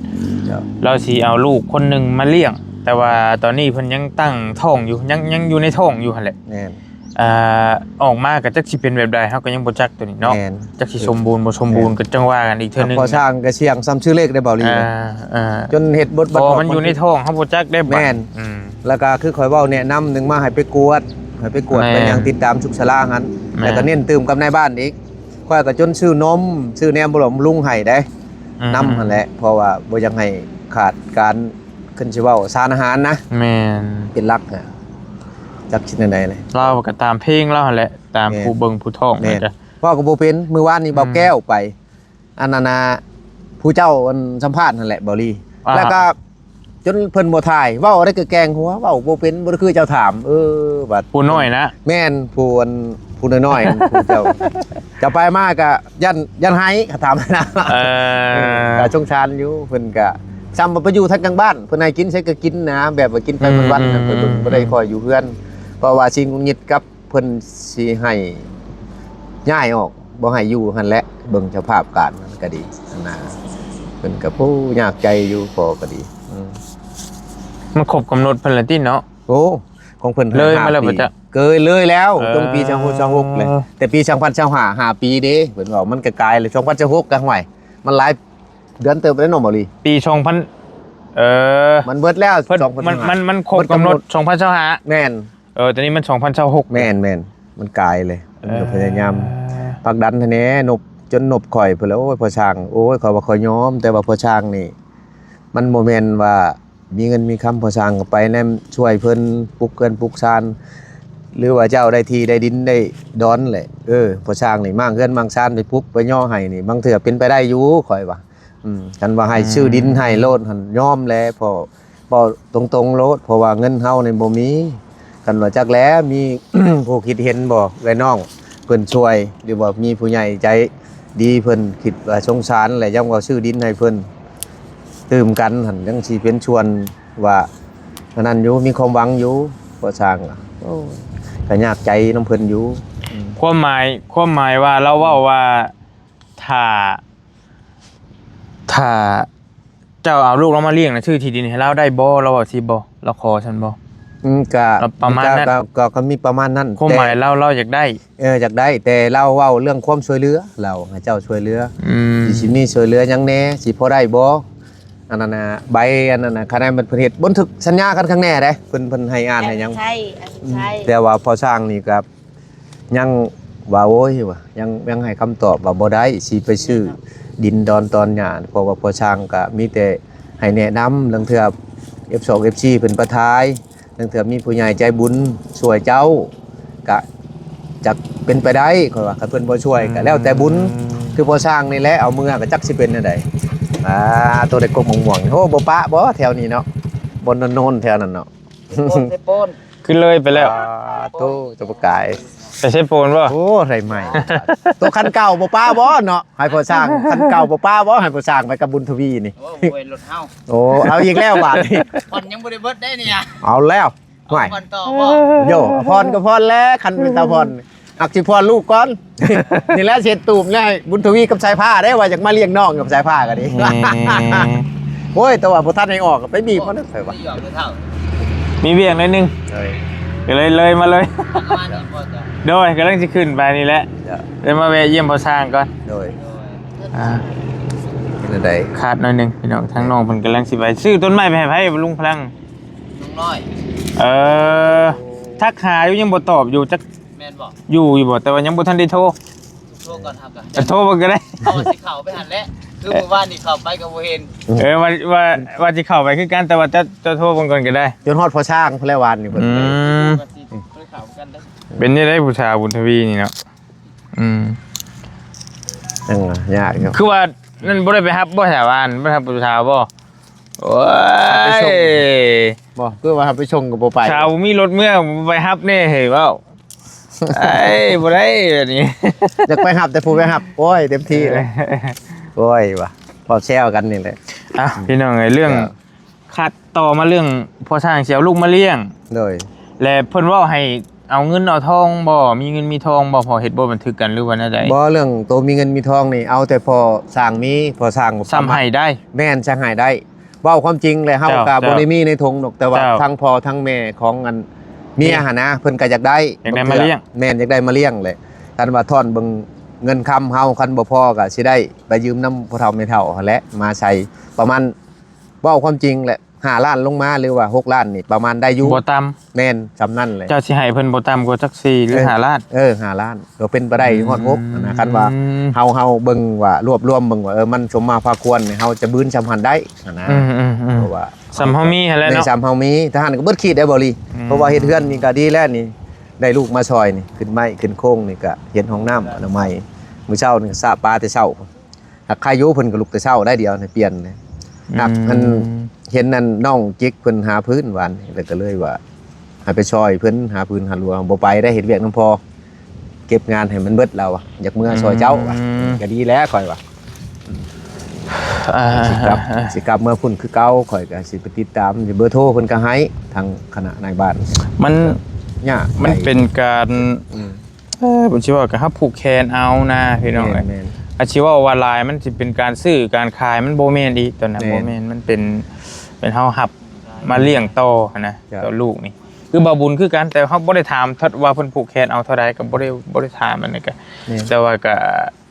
ເຈົ້າ ລາວຊິເອົາລູກຄົນໜຶ່ງມາລ້ຽງ ແຕ່ວ່າຕອນນີ້ເພິ່ນຍັງຕັ້ງທ້ອງຢູ່ ຍັງ ຍັງຢູ່ໃນທ້ອງຢູ່ຫັ້ນແຫຼະ ແມ່ນ ອ່າ ອອກມາກໍຈັກຊິເປັນແບບໃດ ເຮົາກໍຍັງບໍ່ຈັກໂຕນີ້ເນາະ ແມ່ນ ຈັກຊິສົມບູນບໍ່ສົມບູນ ແມ່ນ ກໍຈັ່ງວ່າກັນອີກເທື່ອໜຶ່ງ ພໍ່ຊ່າງກໍສ່ຽງສ່ຳຊື່ເລກໄດ້ບ່າວລີ ອ່າ ອ່າ ຈົນເຮັດບົດບັດ ເພາະວ່າມັນຢູ່ໃນທ້ອງ ເຮົາບໍ່ຈັກເດ້ ແມ່ນ ອືມ ແລ້ວກໍຄືຂ້ອຍເວົ້າແນະນຳໜຶ່ງມາໃຫ້ໄປກວດ ໃຫ້ໄປກວດ ແມ່ນ ໄປຫຍັງຕິດຕາມສຸກສາລາຫັ້ນ ແມ່ນ ແລ້ວກໍເນັ້ນຕື່ມກັບນາຍບ້ານອີກ ຂ້ອຍກໍຈົນຊື້ນົມ ຊື້ແນວບຳລຸງໃຫ້ເດ້ ອືມ ນຳຫັ້ນແຫຼະ ເພາະວ່າບໍ່ຢາກໃຫ້ຂາດການ ຄັນຊິເວົ້າສານອາຫານນະ ແມ່ນ ເປັນຫຼັກນະ ຈັກຊິແນວໃດແຫຼະ ລາວກໍຕາມເພງລາວຫັ້ນແຫຼະ ຕາມ ແມ່ນ ຜູ້ເບິ່ງຜູ້ທ້ອງ ແມ່ນ ນະ ເວົ້າກໍບໍ່ເປັນ ມື້ວານນີ້ ອືມ ບ່າວແກ້ວໄປ ອັນນັ້ນນະ ຜູ້ເຈົ້າອັນສຳພາດຫັ້ນແຫຼະ ບ່າວລີ ອ່າ ແລ້ວກໍ ຈົນເພິ່ນບໍ່ຖ່າຍ ເວົ້າໄດ້ກໍແກງຫົວ ເວົ້າບໍ່ເປັນ ບໍ່ໄດ້ຄືເຈົ້າຖາມ ເອີ ວ່າ ຜູ້ນ້ອຍນະ ແມ່ນ ຜູ້ອັນ ຜູ້ນ້ອຍໆ ຜູ້ເຈົ້າ ເຈົ້າໄປມາກໍຢ້ານ ຢ້ານໄຫ້ ເຂົາຖາມນະ ເອີ ເອີ ກໍສົງສານຢູ່ ເພິ່ນກໍສ່ຳວ່າໄປຢູ່ທາງກາງບ້ານ ເພິ່ນໃຫ້ກິນໃສກໍກິນນະ ແບບວ່າກິນໄປ ອືມ ວັນໆ ນັ້ນ ອືມ ເພິ່ນບໍ່ໄດ້ຄ່ອຍຢູ່ເຮືອນ ເພາະວ່າຊິຫງຸດຫງິດກັບ ເພິ່ນຊິໃຫ້ຍ້າຍອອກ ບໍ່ໃຫ້ຢູ່ຫັ້ນແຫຼະ ເບິ່ງສະພາບການມັນກໍດີຫັ້ນນະ ເພິ່ນກໍ ໂອ້ ຍາກໃຈຢູ່ ພໍ່ກໍດີ ອືມ ມັນຄົບກຳນົດເພິ່ນແລ້ວຕິເນາະ? ໂອ້ ຂອງເພິ່ນເລີຍມາແລ້ວບໍ່ຈະ? ເກີນເລີຍແລ້ວ ເອີ ຕ້ອງປີສອງພັນຊາວຫົກແຫຼະ ແຕ່ປີສອງພັນຊາວຫ້າ ຫ້າປີເດ້ ເພິ່ນເວົ້າ ມັນກໍກາຍແລ້ວ ສອງພັນຊາວຫົກກໍ ຫ້ວຍ ມັນຫຼາຍເດືອນເຕີບແລ້ວເນາະ ບ່າວລີ ປີສອງພັນ ເອີ ມັນເບິດແລ້ວ ເພິ່ນ ສອງພັນຊາວຫ້າ ມັນ ມັນ ມັນຄົບກຳນົດ ເບິດກຳນົດ ສອງພັນຊາວຫ້າ ແມ່ນ ເອີ ຕອນນີ້ມັນສອງພັນຊາວຫົກ ແມ່ນໆ ມັນກາຍເລີຍ ເອີ ມັນກໍພະຍາຍາມຜັກດັນຫັ້ນແດ່ ນົບ ຈົນນົບຂ້ອຍພຸ້ນແຫຼະ ໂອ້ຍ ພໍ່ຊ່າງ ໂອ້ຍ ຂ້ອຍວ່າຂ້ອຍຍອມ ແຕ່ວ່າພໍ່ຊ່າງນີ້ ມັນບໍ່ແມ່ນວ່າມີເງິນມີຄຳ ພໍ່ຊ່າງກໍໄປນຳຊ່ວຍເພິ່ນ ປຸກເຮືອນປຸກຊານ ຫຼືວ່າເຈົ້າໄດ້ທີ່ໄດ້ດິນໄດ້ດອນແຫຼະ ເອີ ພໍ່ຊ່າງນີ້ມ້າງເຮືອນມ້າງຊານໄປປຸກໄປຍໍໃຫ້ນີ້ ບາງເທື່ອເປັນໄປໄດ້ຢູ່ ຂ້ອຍວ່າ ອືມ ຄັນວ່າໃຫ້ ອືມ ຊື້ດິນໃຫ້ໂລດຫັ້ນຍອມແຫຼະ ເພາະເວົ້າຕົງໆໂລດ ເພາະວ່າເງິນເຮົານີ້ບໍ່ມີ ຄັນວ່າຈັກແຫຼະ ມີຜູ້ຄິດເຫັນບໍ່ ເອື້ອຍນ້ອງ ເພິ່ນຊ່ວຍ ຫຼືວ່າມີຜູ້ໃຫຍ່ໃຈດີເພິ່ນຄິດວ່າສົງສານ ແລະ ຍັງວ່າຊື້ດິນໃຫ້ເພິ່ນຕື່ມກັນຫັ້ນ ຍັງຊິເປັນສ່ວນວ່າອັນນັ້ນຢູ່ ມີຄວາມຫວັງຢູ່ ພໍ່ຊ່າງ ໂອ້ຍ ກໍຍາກໃຈນຳເພິ່ນຢູ່ ອືມ ຄວາມໝາຍ ຄວາມໝາຍວ່າລາວເວົ້າວ່າ ຖ້າ ຖ້າເຈົ້າເອົາລູກລາວມາລ້ຽງນະ ຊື້ທີ່ດິນໃຫ້ລາວໄດ້ບໍ່? ລາວເວົ້າຊີ້ບໍ່? ລາວຂໍຊັ້ນບໍ່? ອືມ ກະ ລາວປະມານນັ້ນ ກະ ກະ ກະມີປະມານນັ້ນ ຄວາມໝາຍລາວ ລາວຢາກໄດ້ ເອີ ຢາກໄດ້ ແຕ່ລາວເວົ້າເລື່ອງຄວາມຊ່ວຍເຫຼືອ ລາວໃຫ້ເຈົ້າຊ່ວຍເຫຼືອ ອືມ ຊິ ຊິມີຊ່ວຍເຫຼືອຫຍັງແດ່ ຊິພໍໄດ້ບໍ່? ອັນນັ້ນນະ ໃບອັນນັ້ນນະ ຄັນໃຫ້ມັນ ເພິ່ນເຮັດບັນທຶກສັນຍາກັນຂ້າງແນ່ເດ້ ເພິ່ນ ເພິ່ນໃຫ້ອ່ານໃຫ້ຫຍັງ ໃຊ້ ອືມ ໃຊ້ ແຕ່ວ່າພໍ່ຊ່າງນີ້ກະ ຍັງວ່າ ໂອ້ຍ ວ່າ ຍັງ ຍັງໃຫ້ຄຳຕອບວ່າບໍ່ໄດ້ ຊິໄປຊື້ດິນດອນຕອນຫຍ້າ ເພາະວ່າພໍ່ຊ່າງກະມີແຕ່ ໃຫ້ແນະນຳ ລາງເທື່ອ ເອັຟສອງ ເອັຟຊີ ເພິ່ນປະທາຍ ລາງເທື່ອມີຜູ້ໃຫຍ່ໃຈບຸນຊ່ວຍເຈົ້າ ກະຈັກເປັນໄປໄດ້ ຂ້ອຍວ່າ ຄັນເພິ່ນບໍ່ຊ່ວຍ ອືມ ກະແລ້ວແຕ່ບຸນ ຄືພໍ່ຊ່າງນີ້ແຫຼະ ເອົາເມືອ ກະຈັກຊິເປັນແນວໃດ. ອ່າ ໂຕໄດ້ກົກໝາກມ່ວງ ໂອ້ ບໍ່ປະບໍ່ແຖວນີ້ເນາະ ບ່ອນໂນນໆ ແຖວນັ້ນເນາະ. ໂປນ ເຊໂປນ ຄືເລີຍໄປແລ້ວ. ອ່າ ໂຕ ເຈົ້າປະກາຍ ໄປເຊໂປນບໍ່? ໂອ້ ໄດ້ໃໝ່ ໂຕຄັນເກົ່າບໍ່ປະບໍ່ເນາະ ໃຫ້ພໍ່ຊ່າງ ຄັນເກົ່າບໍ່ປະບໍ່ ໃຫ້ພໍ່ຊ່າງໄປກັບບຸນທະວີນີ້. ໂອ້ ບໍ່ເຫັນລົດເຮົາ. ໂອ້ ເອົາອີກແລ້ວບາດນີ້ ຜ່ອນຍັງບໍ່ໄດ້ເບິດໄດ້ນີ້. ເອົາແລ້ວ ຫ້ວຍ ຜ່ອນຕໍ່ບໍ່? ໂຢ ຜ່ອນກໍຜ່ອນແລ້ວ ຄັນເປັນຕາຜ່ອນ ອັກຊິພອນລູກກ່ອນ ນີ້ແຫຼະເຮັດຕູບແລ້ວ ບຸນທະວີກັບສາຍຟ້າເດ້ ວ່າຢາກມາລ້ຽງນ້ອງກັບສາຍຟ້າກໍດີ. ໂອ້ຍ ແຕ່ວ່າບໍ່ທັນໃຫ້ອອກ ໄປບີບມັນເດີວ່າ ມີວຽກໜ້ອຍໜຶ່ງ ກໍເລີຍເລີຍມາເລີຍ. ໂດຍ ກຳລັງຊິຂຶ້ນໄປນີ້ແຫຼະ ເລີຍມາແວະຢ້ຽມພໍ່ຊ່າງກ່ອນ. ໂດຍ ອ່າ ເປັນຈັ່ງໃດ ຂາດໜ້ອຍໜຶ່ງພີ່ນ້ອງ ທາງນ້ອງເພິ່ນກຳລັງຊິໄປຊື້ຕົ້ນໄມ້ໄປໃຫ້ໃຜ ລຸງພະລັງ ລຸງນ້ອຍ. ເອີ ທັກຫາຢູ່ ຍັງບໍ່ຕອບຢູ່ ຈັກ ແມ່ນບໍ່? ຢູ່ ຢູ່ບໍ່? ແຕ່ວ່າຍັງບໍ່ທັນໄດ້ໂທ. ໂທກ່ອນ ເຮົາກໍ ເອີ ໂທເບິ່ງກໍໄດ້ ເຮົາວ່າຊິເຂົ້າໄປຫັ້ນແຫຼະ ຄືມື້ວານນີ້ເຂົ້າໄປກໍບໍ່ເຫັນ. ເອີ ວ່າ ວ່າ ວ່າຊິເຂົ້າໄປຄືກັນ ແຕ່ວ່າຈະ ຈະໂທເບິ່ງກ່ອນກໍໄດ້. ຈົນຮອດພໍ່ຊ່າງພຸ້ນແຫຼະ ວານນີ້ເພິ່ນ ອືມ ເປັນຈັ່ງໃດຜູ້ສາວບຸນທະວີນີ້ເນາະ? ອືມ ຍັງວ່າຍາກຢູ່ ຄືວ່ານັ້ນບໍ່ໄດ້ໄປຮັບບໍ່ ສາວວານ ບໍ່ໄດ້ຮັບຜູ້ສາວບໍ່? ໂອ້ຍ ຮັບໄປສົ່ງບໍ່? ຄືວ່າຮັບໄປສົ່ງກໍບໍ່ໄປ ສາວບໍ່ມີລົດເມືອ ໄປຮັບແດ່ເຮີ້ຍ ເວົ້າ ເອີຍ ບໍ່ໄດ້ແບບນີ້ ຢາກໄປຮັບແຕ່ຜູ້ໄປຮັບ ໂອ້ຍ ເຕັມທີ່ແລ້ວ ເອີ ໂອ້ຍ ວ່າ ເວົ້າແຊວກັນນີ້ແຫຼະ. ອ່ະ ພີ່ນ້ອງເອີຍ ເລື່ອງ ເຈົ້າ ຂັດຕໍ່ມາເລື່ອງພໍ່ຊ່າງຊິເອົາລູກມາລ້ຽງ ໂດຍ ແລະ ເພິ່ນເວົ້າໃຫ້ເອົາເງິນເອົາທອງບໍ່? ມີເງິນມີທອງບໍ່? ພໍເຮັດບົດບັນທຶກກັນ ຫຼືວ່າແນວໃດ? ບໍ່ ເລື່ອງໂຕມີເງິນມີທອງນີ້ ເອົາແຕ່ພໍ່ຊ່າງມີ ພໍ່ຊ່າງກໍ ສ່ຳໃຫ້ໄດ້ ແມ່ນ ຊ່ຳໃຫ້ໄດ້. ເວົ້າຄວາມຈິງແຫຼະ ເຮົາກໍ ເຈົ້າ ບໍ່ໄດ້ມີໃນຖົງດອກ ແຕ່ວ່າ ເຈົ້າ ທັງພໍ່ທັງແມ່ຂອງອັນເມຍຫັ້ນນະ ເພິ່ນກໍຢາກໄດ້ ຢາກໄດ້ມາລ້ຽງ ແມ່ນ ຢາກໄດ້ມາລ້ຽງແຫຼະ. ຄັນວ່າທ້ອນເບິ່ງເງິນຄຳເຮົາ ຄັນບໍ່ພໍກໍຊິໄດ້ໄປຢືມນຳພໍ່ເຖົ້າແມ່ເຖົ້າຫັ້ນແຫຼະ ມາໃສ່ປະມານ ເວົ້າຄວາມຈິງແຫຼະ ຫ້າລ້ານລົງມາ ຫຼືວ່າຫົກລ້ານນີ້ ປະມານໄດ້ຢູ່ ບໍ່ຕ່ຳ ແມ່ນ ສ່ຳນັ້ນແຫຼະ. ເຈົ້າຊິໃຫ້ເພິ່ນບໍ່ຕ່ຳກວ່າຈັກສີ່ ຫຼື ເອີ ຫ້າລ້ານ ເອີ ຫ້າລ້ານ ກໍເປັນໄປໄດ້ຮອດຫົກຫັ້ນນະ. ຄັນວ່າເຮົາ ເຮົາເບິ່ງວ່າ ລວບລວມເບິ່ງວ່າ ເອີ ມັນສົມມາພາຄວນ ເຮົາຈະບືນສ່ຳຫັ້ນໄດ້ຫັ້ນນະ. ອືມໆໆ ເພາະວ່າສ່ຳເຮົາມີຫັ້ນແຫຼະເນາະ ສ່ຳເຮົາມີ ທະຫານກໍເບິດຂີດໄດ້ບໍ່ລີ. ອືມ ເພາະວ່າເຮັດເຮືອນນີ້ກໍດີແລ້ວນີ້ ໄດ້ລູກມາຊ່ອຍນີ້ ຂຶ້ນໄມ້ຂຶ້ນໂຄງນີ້ ກໍເຮັດຫ້ອງນ້ຳອະນາໄມ ມື້ເຊົ້ານີ້ກໍສະປາແຕ່ເຊົ້າ. ຫາກໃຄຢູ່ ເພິ່ນກໍລຸກແຕ່ເຊົ້າໄດ້ ດຽວນີ້ປ່ຽນເລີຍ. ຫາກ ອືມ ອັນ ເຫັນອັນນ້ອງຈິກເພິ່ນຫາພື້ນວານນີ້ ແລ້ວກໍເລີຍວ່າໃຫ້ໄປຊ່ອຍເພິ່ນຫາພື້ນຫາລົວ ບໍ່ໄປໄດ້ ເຮັດວຽກນຳພໍ່ ເກັບງານໃຫ້ມັນເບິດ ລາວວ່າ ຢາກເມືອຊ່ອຍເຈົ້າວ່າ. ອືມ ກໍດີແລ້ວຂ້ອຍວ່າ ອ່າ ຊິກັບ ຊິກັບເມືອພຸ້ນຄືເກົ່າ ຂ້ອຍກໍຊິໄປຕິດຕາມ ເບີໂທເພິ່ນກໍໃຫ້ ທາງຄະນະນາຍບ້ານ. ມັນ ຍາກ ມັນເປັນການ ອືມ ເອີ ເພິ່ນຊິວ່າກໍຮັບຜູກແຂນເອົານະພີ່ນ້ອງເອີຍ. ແມ່ນໆ ອາ ຊິເວົ້າວ່າຫຼາຍ ມັນຊິເປັນການຊື້ການຂາຍ ມັນບໍ່ແມ່ນອີກ ຕອນນັ້ນ ແມ່ນ ບໍ່ແມ່ນ ມັນເປັນ ເປັນເຮົາຮັບມາລ້ຽງຕໍ່ຫັ້ນນະ. ເຈົ້າ ຕໍ່ລູກນີ້ ຄືບ່າວບຸນຄືກັນ ແຕ່ເຮົາບໍ່ໄດ້ຖາມວ່າເພິ່ນຜູກແຂນເອົາເທົ່າໃດ ກໍບໍ່ໄດ້ ບໍ່ໄດ້ຖາມ ອັນນັ້ນກໍ ແມ່ນ ແຕ່ວ່າກໍ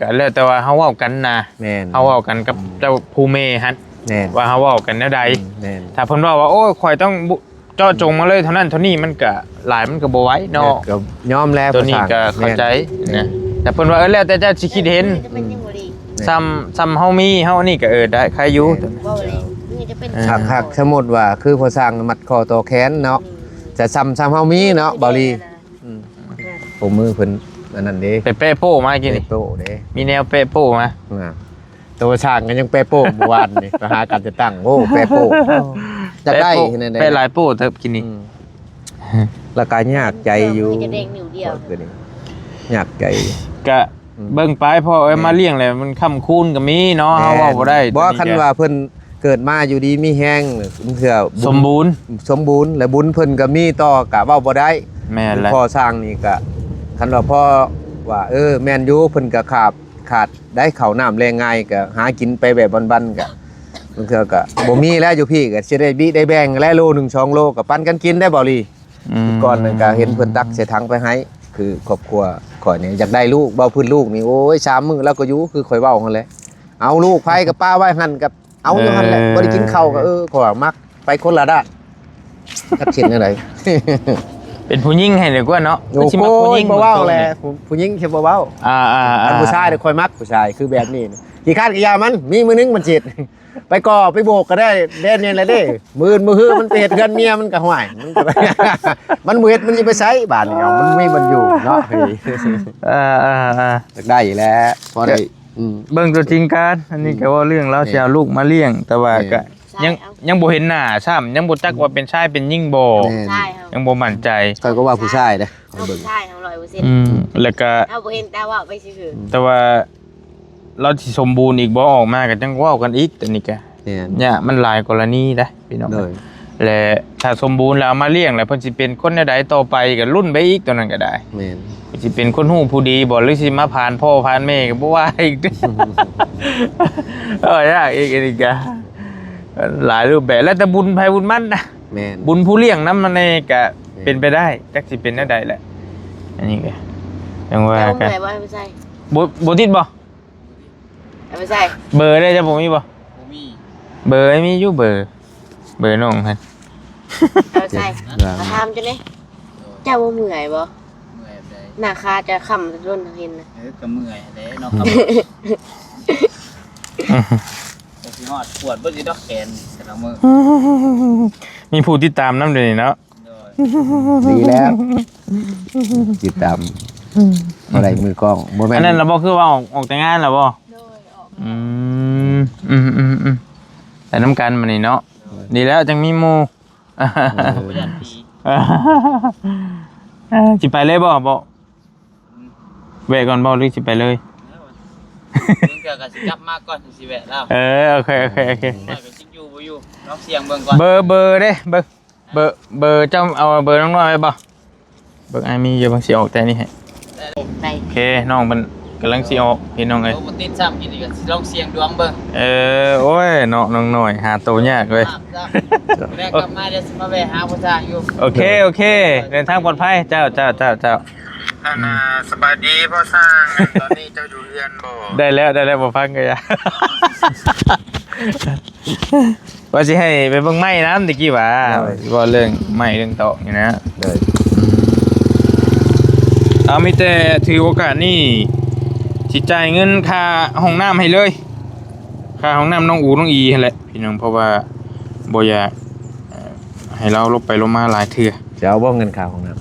ກໍແລ້ວແຕ່ວ່າເຮົາເວົ້າກັນນະ. ແມ່ນ ເຮົາເວົ້າກັນກັບ ອືມ ເຈົ້າຜູ້ແມ່ຫັ້ນ ແມ່ນ ວ່າເຮົາເວົ້າກັນແນວໃດ. ອືມ ແມ່ນ ຖ້າເພິ່ນເວົ້າວ່າ ໂອ້ຍ ຂ້ອຍຕ້ອງ ເຈາະຈົງມາເລີຍເທົ່ານັ້ນເທົ່ານີ້ ມັນກະຫຼາຍ ມັນກະບໍ່ໄຫວເນາະ. ແມ່ນ ກໍຍອມແລ້ວ ໂຕນີ້ກະເຂົ້າໃຈ ແມ່ນ ນະ ແຕ່ເພິ່ນວ່າ ເອີ ແລ້ວແຕ່ເຈົ້າຊິຄິດເຫັນ ມັນຍັງບໍ່ດີ ອືມ ສ່ຳ ສ່ຳເຮົາມີ ເຮົານີ້ກະ ເອີ ໄດ້ ໃຄຢູ່ ເອີ ເວົ້າອີ່ຫຼີ ມັນຈະເປັນ ເອີ ຫາກ ຫາກສົມມຸດວ່າ ຄືພໍ່ຊ່າງມັດຂໍ້ຕໍ່ແຂນເນາະ ອືມ ຈະສ່ຳ ສ່ຳເຮົາມີເນາະ ເອີ ບໍ່ລີ ແມ່ນນະ ອືມ ໂອ້ ມືເພິ່ນອັນນັ້ນເດ້ ໄປແປະໂປ້ມາກີ້ນີ້ ແປະໂປ້ເດ້ ມີແນວແປະໂປ້ມາ ນະ. ໂຕຊ່າງກໍຍັງແປະໂປ້ມື້ວານນີ້ ໄປຫາການຈັດຕັ້ງ ໂອ້ ແປະໂປ້ ຢາກໄດ້ ແປະໂປ້ ແນວໃດ ແປະຫຼາຍໂປ້ເຕີບກີ້ນີ້ ອືມ ລະກະຍາກໃຈຢູ່ ແຕ່ວ່າມັນຈະແດງນິ້ວດຽວ ຍາກໃຈຢູ່ ກະ ອືມ ເບິ່ງໄປ ເພາະເອີຍ ແມ່ນ ມາລ້ຽງແລ້ວມັນຄ້ຳຄູນກໍມີເນາະ ແມ່ນ ເຮົາເວົ້າບໍ່ໄດ້ ບໍ່ ຕົວນີ້ ຄັນວ່າເພິ່ນເກີດມາຢູ່ດີມີແຮງ ເທື່ອບຸນ ສົມບູນ ສົມບູນ ແລະບຸນເພິ່ນກໍມີຕໍ່ ກະເວົ້າບໍ່ໄດ້ ແມ່ນແຫຼະ ພໍ່ຊ່າງນີ້ກະ ຄັນວ່າພໍ່ວ່າ ເອີ ແມ່ນຢູ່ ເພິ່ນກະຂາດ ຂາດໄດ້ເຂົ້ານ້ຳແລງງ່າຍ ກໍຫາກິນໄປແບບບັນໆ ກໍບາງເທື່ອກໍບໍ່ມີແລ້ວ ຢູ່ພີ້ກໍຊິໄດ້ບິໄດ້ແບ່ງແລ້ວ ໂລໜຶ່ງສອງໂລກໍປັນກັນກິນໄດ້ ເບົາຫຼີ. ອືມ ກ່ອນນັ້ນກໍເຫັນເພິ່ນຕັກໃສ່ຖັງໄປໃຫ້ ຄືຄອບຄົວຂ້ອຍນີ້ຢາກໄດ້ລູກ ເວົ້າພື້ນລູກນີ້ ໂອ້ຍ ສາມມື້ລາວກໍຢູ່ ຄືຂ້ອຍເວົ້າຫັ້ນແຫຼະ ເອົາລູກໃຜກໍປະໄວ້ຫັ້ນ ກໍ ເອົາຢູ່ຫັ້ນແຫຼະ ເອີ ບໍ່ໄດ້ກິນເຂົ້າກໍ ເອີ ເພາະວ່າມັກໄປຄົນລະດ້ານ ຈັກເຮັດແນວໃດ ເປັນຜູ້ຍິງໃຫ້ດີກວ່າເນາະ ໂອ້ ຄືຊິມັກຜູ້ຍິງ ໂອ້ຍ ບໍ່ເວົ້າແຫຼະ ຜູ້ຍິງຊິບໍ່ເວົ້າ ອ່າໆໆ ອັນຜູ້ຊາຍນີ້ຂ້ອຍມັກ ຜູ້ຊາຍຄືແບບນີ້ ຂີ້ຄ້ານກໍຢ່າມັນ ມີມື້ໜຶ່ງມັນຊິເຮັດ ໄປກໍ່ໄປໂບກກໍໄດ້ ແດນນີ້ແຫຼະເດ້. ມື້ອື່ນມື້ຮືມັນໄປເຮັດເຮືອນເມຍ ມັນກໍ ຫ້ວຍ ມັນກໍ ມັນບໍ່ເຮັດ ມັນຊິໄປໃສບາດນີ້ເນາະ? ມັນມີມັນຢູ່ເນາະ. ເອີ ເອີ ເອີ ຢາກໄດ້ແຫຼະ ພໍໄດ້ ອືມ ເບິ່ງຕົວຈິງກັນ. ອັນນີ້ ອືມ ກໍເວົ້າເລື່ອງລາວ ແມ່ນ ຊິເອົາລູກມາລ້ຽງ ແຕ່ວ່າ ແມ່ນ ກໍຍັງ ໃຊ່ ເອົາ ຍັງບໍ່ເຫັນໜ້າຊ້ຳ ຍັງບໍ່ຈັກວ່າເປັນຊາຍເປັນຍິງບໍ່. ແມ່ນ ໃຊ່ ຍັງບໍ່ໝັ້ນໃຈ. ຂ້ອຍກໍວ່າຜູ້ຊາຍເດ້ ຂ້ອຍເບິ່ງ ເຮົາຜູ້ຊາຍເຮົາຮ້ອຍເປີເຊັນ ອືມ ແລ້ວກໍ ເຮົາບໍ່ເຫັນ ແຕ່ເວົ້າໄປຊື່ໆ ອືມ ແຕ່ວ່າລາວຊິສົມບູນອີກບໍ່ ອອກມາກໍຈັ່ງເວົ້າກັນອີກ. ຕອນນີ້ກໍ ແມ່ນ ຍາກ ມັນຫຼາຍກໍລະນີເດ້ພີ່ນ້ອງ. ໂດຍ ແລະ ຖ້າສົມບູນແລ້ວເອົາມາລ້ຽງ ແລ້ວເພິ່ນຊິເປັນຄົນແນວໃດຕໍ່ໄປ ກໍລຸ້ນໄປອີກ ຕົວນັ້ນກໍໄດ້. ແມ່ນ ຊິເປັນຄົນຮູ້ຜູ້ດີບໍ່ ຫຼືຊິມາຜ່ານພໍ່ຜ່ານແມ່ ກໍບໍ່ວ່າອີກ. ເອີ ຍາກອີກ ອັນນີ້ກໍຫຼາຍຮູບແບບ ແລ້ວແຕ່ບຸນໃຜບຸນມັນນະ. ແມ່ນ ບຸນຜູ້ລ້ຽງນຳມັນນີ້ກໍ ແມ່ນ ເປັນໄປໄດ້ ຈັກຊິເປັນແນວໃດແຫຼະ. ອັນນີ້ກໍ ຈັ່ງວ່າ ເຈົ້າ ກັນ ເມື່ອຍບໍ່? ເອົາໄປໃສ່ ບໍ່ ບໍ່ຕິດບໍ່? ເອົາໄປໃສ່ ເບີເດ້ ເຈົ້າບໍ່ມີບໍ່? ບໍ່ມີ. ເບີມີຢູ່ ເບີ ເບີນ້ອງຫັ້ນ ເອົາໃສ່ ເອົາຖາມເຈົ້າເດ້ ເຈົ້າບໍ່ເມື່ອຍບໍ່? ເມື່ອຍແບບໃດ? ໜ້າຂາເຈົ້າຄ້ຳຈົນເຫັນນະ. ເອີ ກໍເມື່ອຍແຫຼະເນາະ ກໍຊິຮອດປວດເບິດຢູ່ດອກແຂນແຕ່ລະມື້. ມີຜູ້ຕິດຕາມນຳດຽວນີ້ເນາະ. ໂດຍ ດີແລ້ວ ຕິດຕາມ ບໍ່ໄດ້ມືກ້ອງ ບໍ່ແມ່ນ ອັນນັ້ນລະບໍ່ ຄືວ່າອອກ ອອກແຕ່ງງານລະບໍ່? ໂດຍ ອອກ ອືມ ອືມໆໆ ໄປນຳກັນບັດນີ້ເນາະ. ໂດຍ ດີແລ້ວ ຈັ່ງມີໝູ່. ໂດຍ ບໍ່ຢ້ານຜີ ເອີ ຊິໄປເລີຍບໍ່? ບໍ່ ອືມ ແວະກ່ອນບໍ່ ຫຼືຊິໄປເລີຍ? ບາງເທື່ອກໍຊິກັບມາກ່ອນ ຊິແວະແລ້ວ. ເອີ ໂອເຄ ໂອເຄ ໂອເຄ ວ່າກໍຊິຢູ່ບໍ່ຢູ່ ລອງສ່ຽງເບິ່ງກ່ອນ. ເບີ ເບີເດ້ ເບີ ເບີ ເບີເຈົ້າເອົາເບີນ້ອງນ້ອຍໄວ້ບໍ່? ເບິ່ງອ້າຍມີຢູ່ ເບິ່ງຊິອອກແຕ່ນີ້ໃຫ້. ໄປ ໂອເຄ ນ້ອງເພິ່ນກຳລັງຊິອອກ ພີ່ນ້ອງເອີຍ. ໂອ້ ບໍ່ຕິດຊ້ຳ ກິນນີ້ກໍຊິລອງສ່ຽງດວງເບິ່ງ. ເອີ ໂອ້ຍເນາະ ນ້ອງນ້ອຍຫາໂຕຍາກເວີຍ. ແມ່ກັບມາ ດຽວຊິມາແວະຫາພໍ່ຊ່າງຢູ່. ໂອເຄ ໂອເຄ ເດີນທາງປອດໄພ. ເຈົ້າ ເຈົ້າ ເຈົ້າ ເຈົ້າ. ອັນນ່າ ສະບາຍດີພໍ່ຊ່າງ ຕອນນີ້ເຈົ້າຢູ່ເຮືອນບໍ່? ໄດ້ແລ້ວ ໄດ້ແລ້ວ ບໍ່ຟັງກໍຢ່າ. ວ່າຊິໃຫ້ໄປເບິ່ງໄມ້ນຳຕະກີ້ຫວາ ໂດຍ ເວົ້າເລື່ອງໄມ້ເລື່ອງຕອກນີ້ນະ. ໂດຍ ເອົາ ມີແຕ່ຖືໂອກາດນີ້ ຊິຈ່າຍເງິນຄ່າຫ້ອງນ້ຳໃຫ້ເລີຍ ຄ່າຫ້ອງນ້ຳນ້ອງອູນ້ອງອີຫັ້ນແຫຼະ ພີ່ນ້ອງ ເພາະວ່າບໍ່ຢາກ ເອີ ໃຫ້ລາວລົບໄປລົບມາຫຼາຍເທື່ອ. ຈະເອົາບໍ່ເງິນຄ່າຫ້ອງນ້ຳ?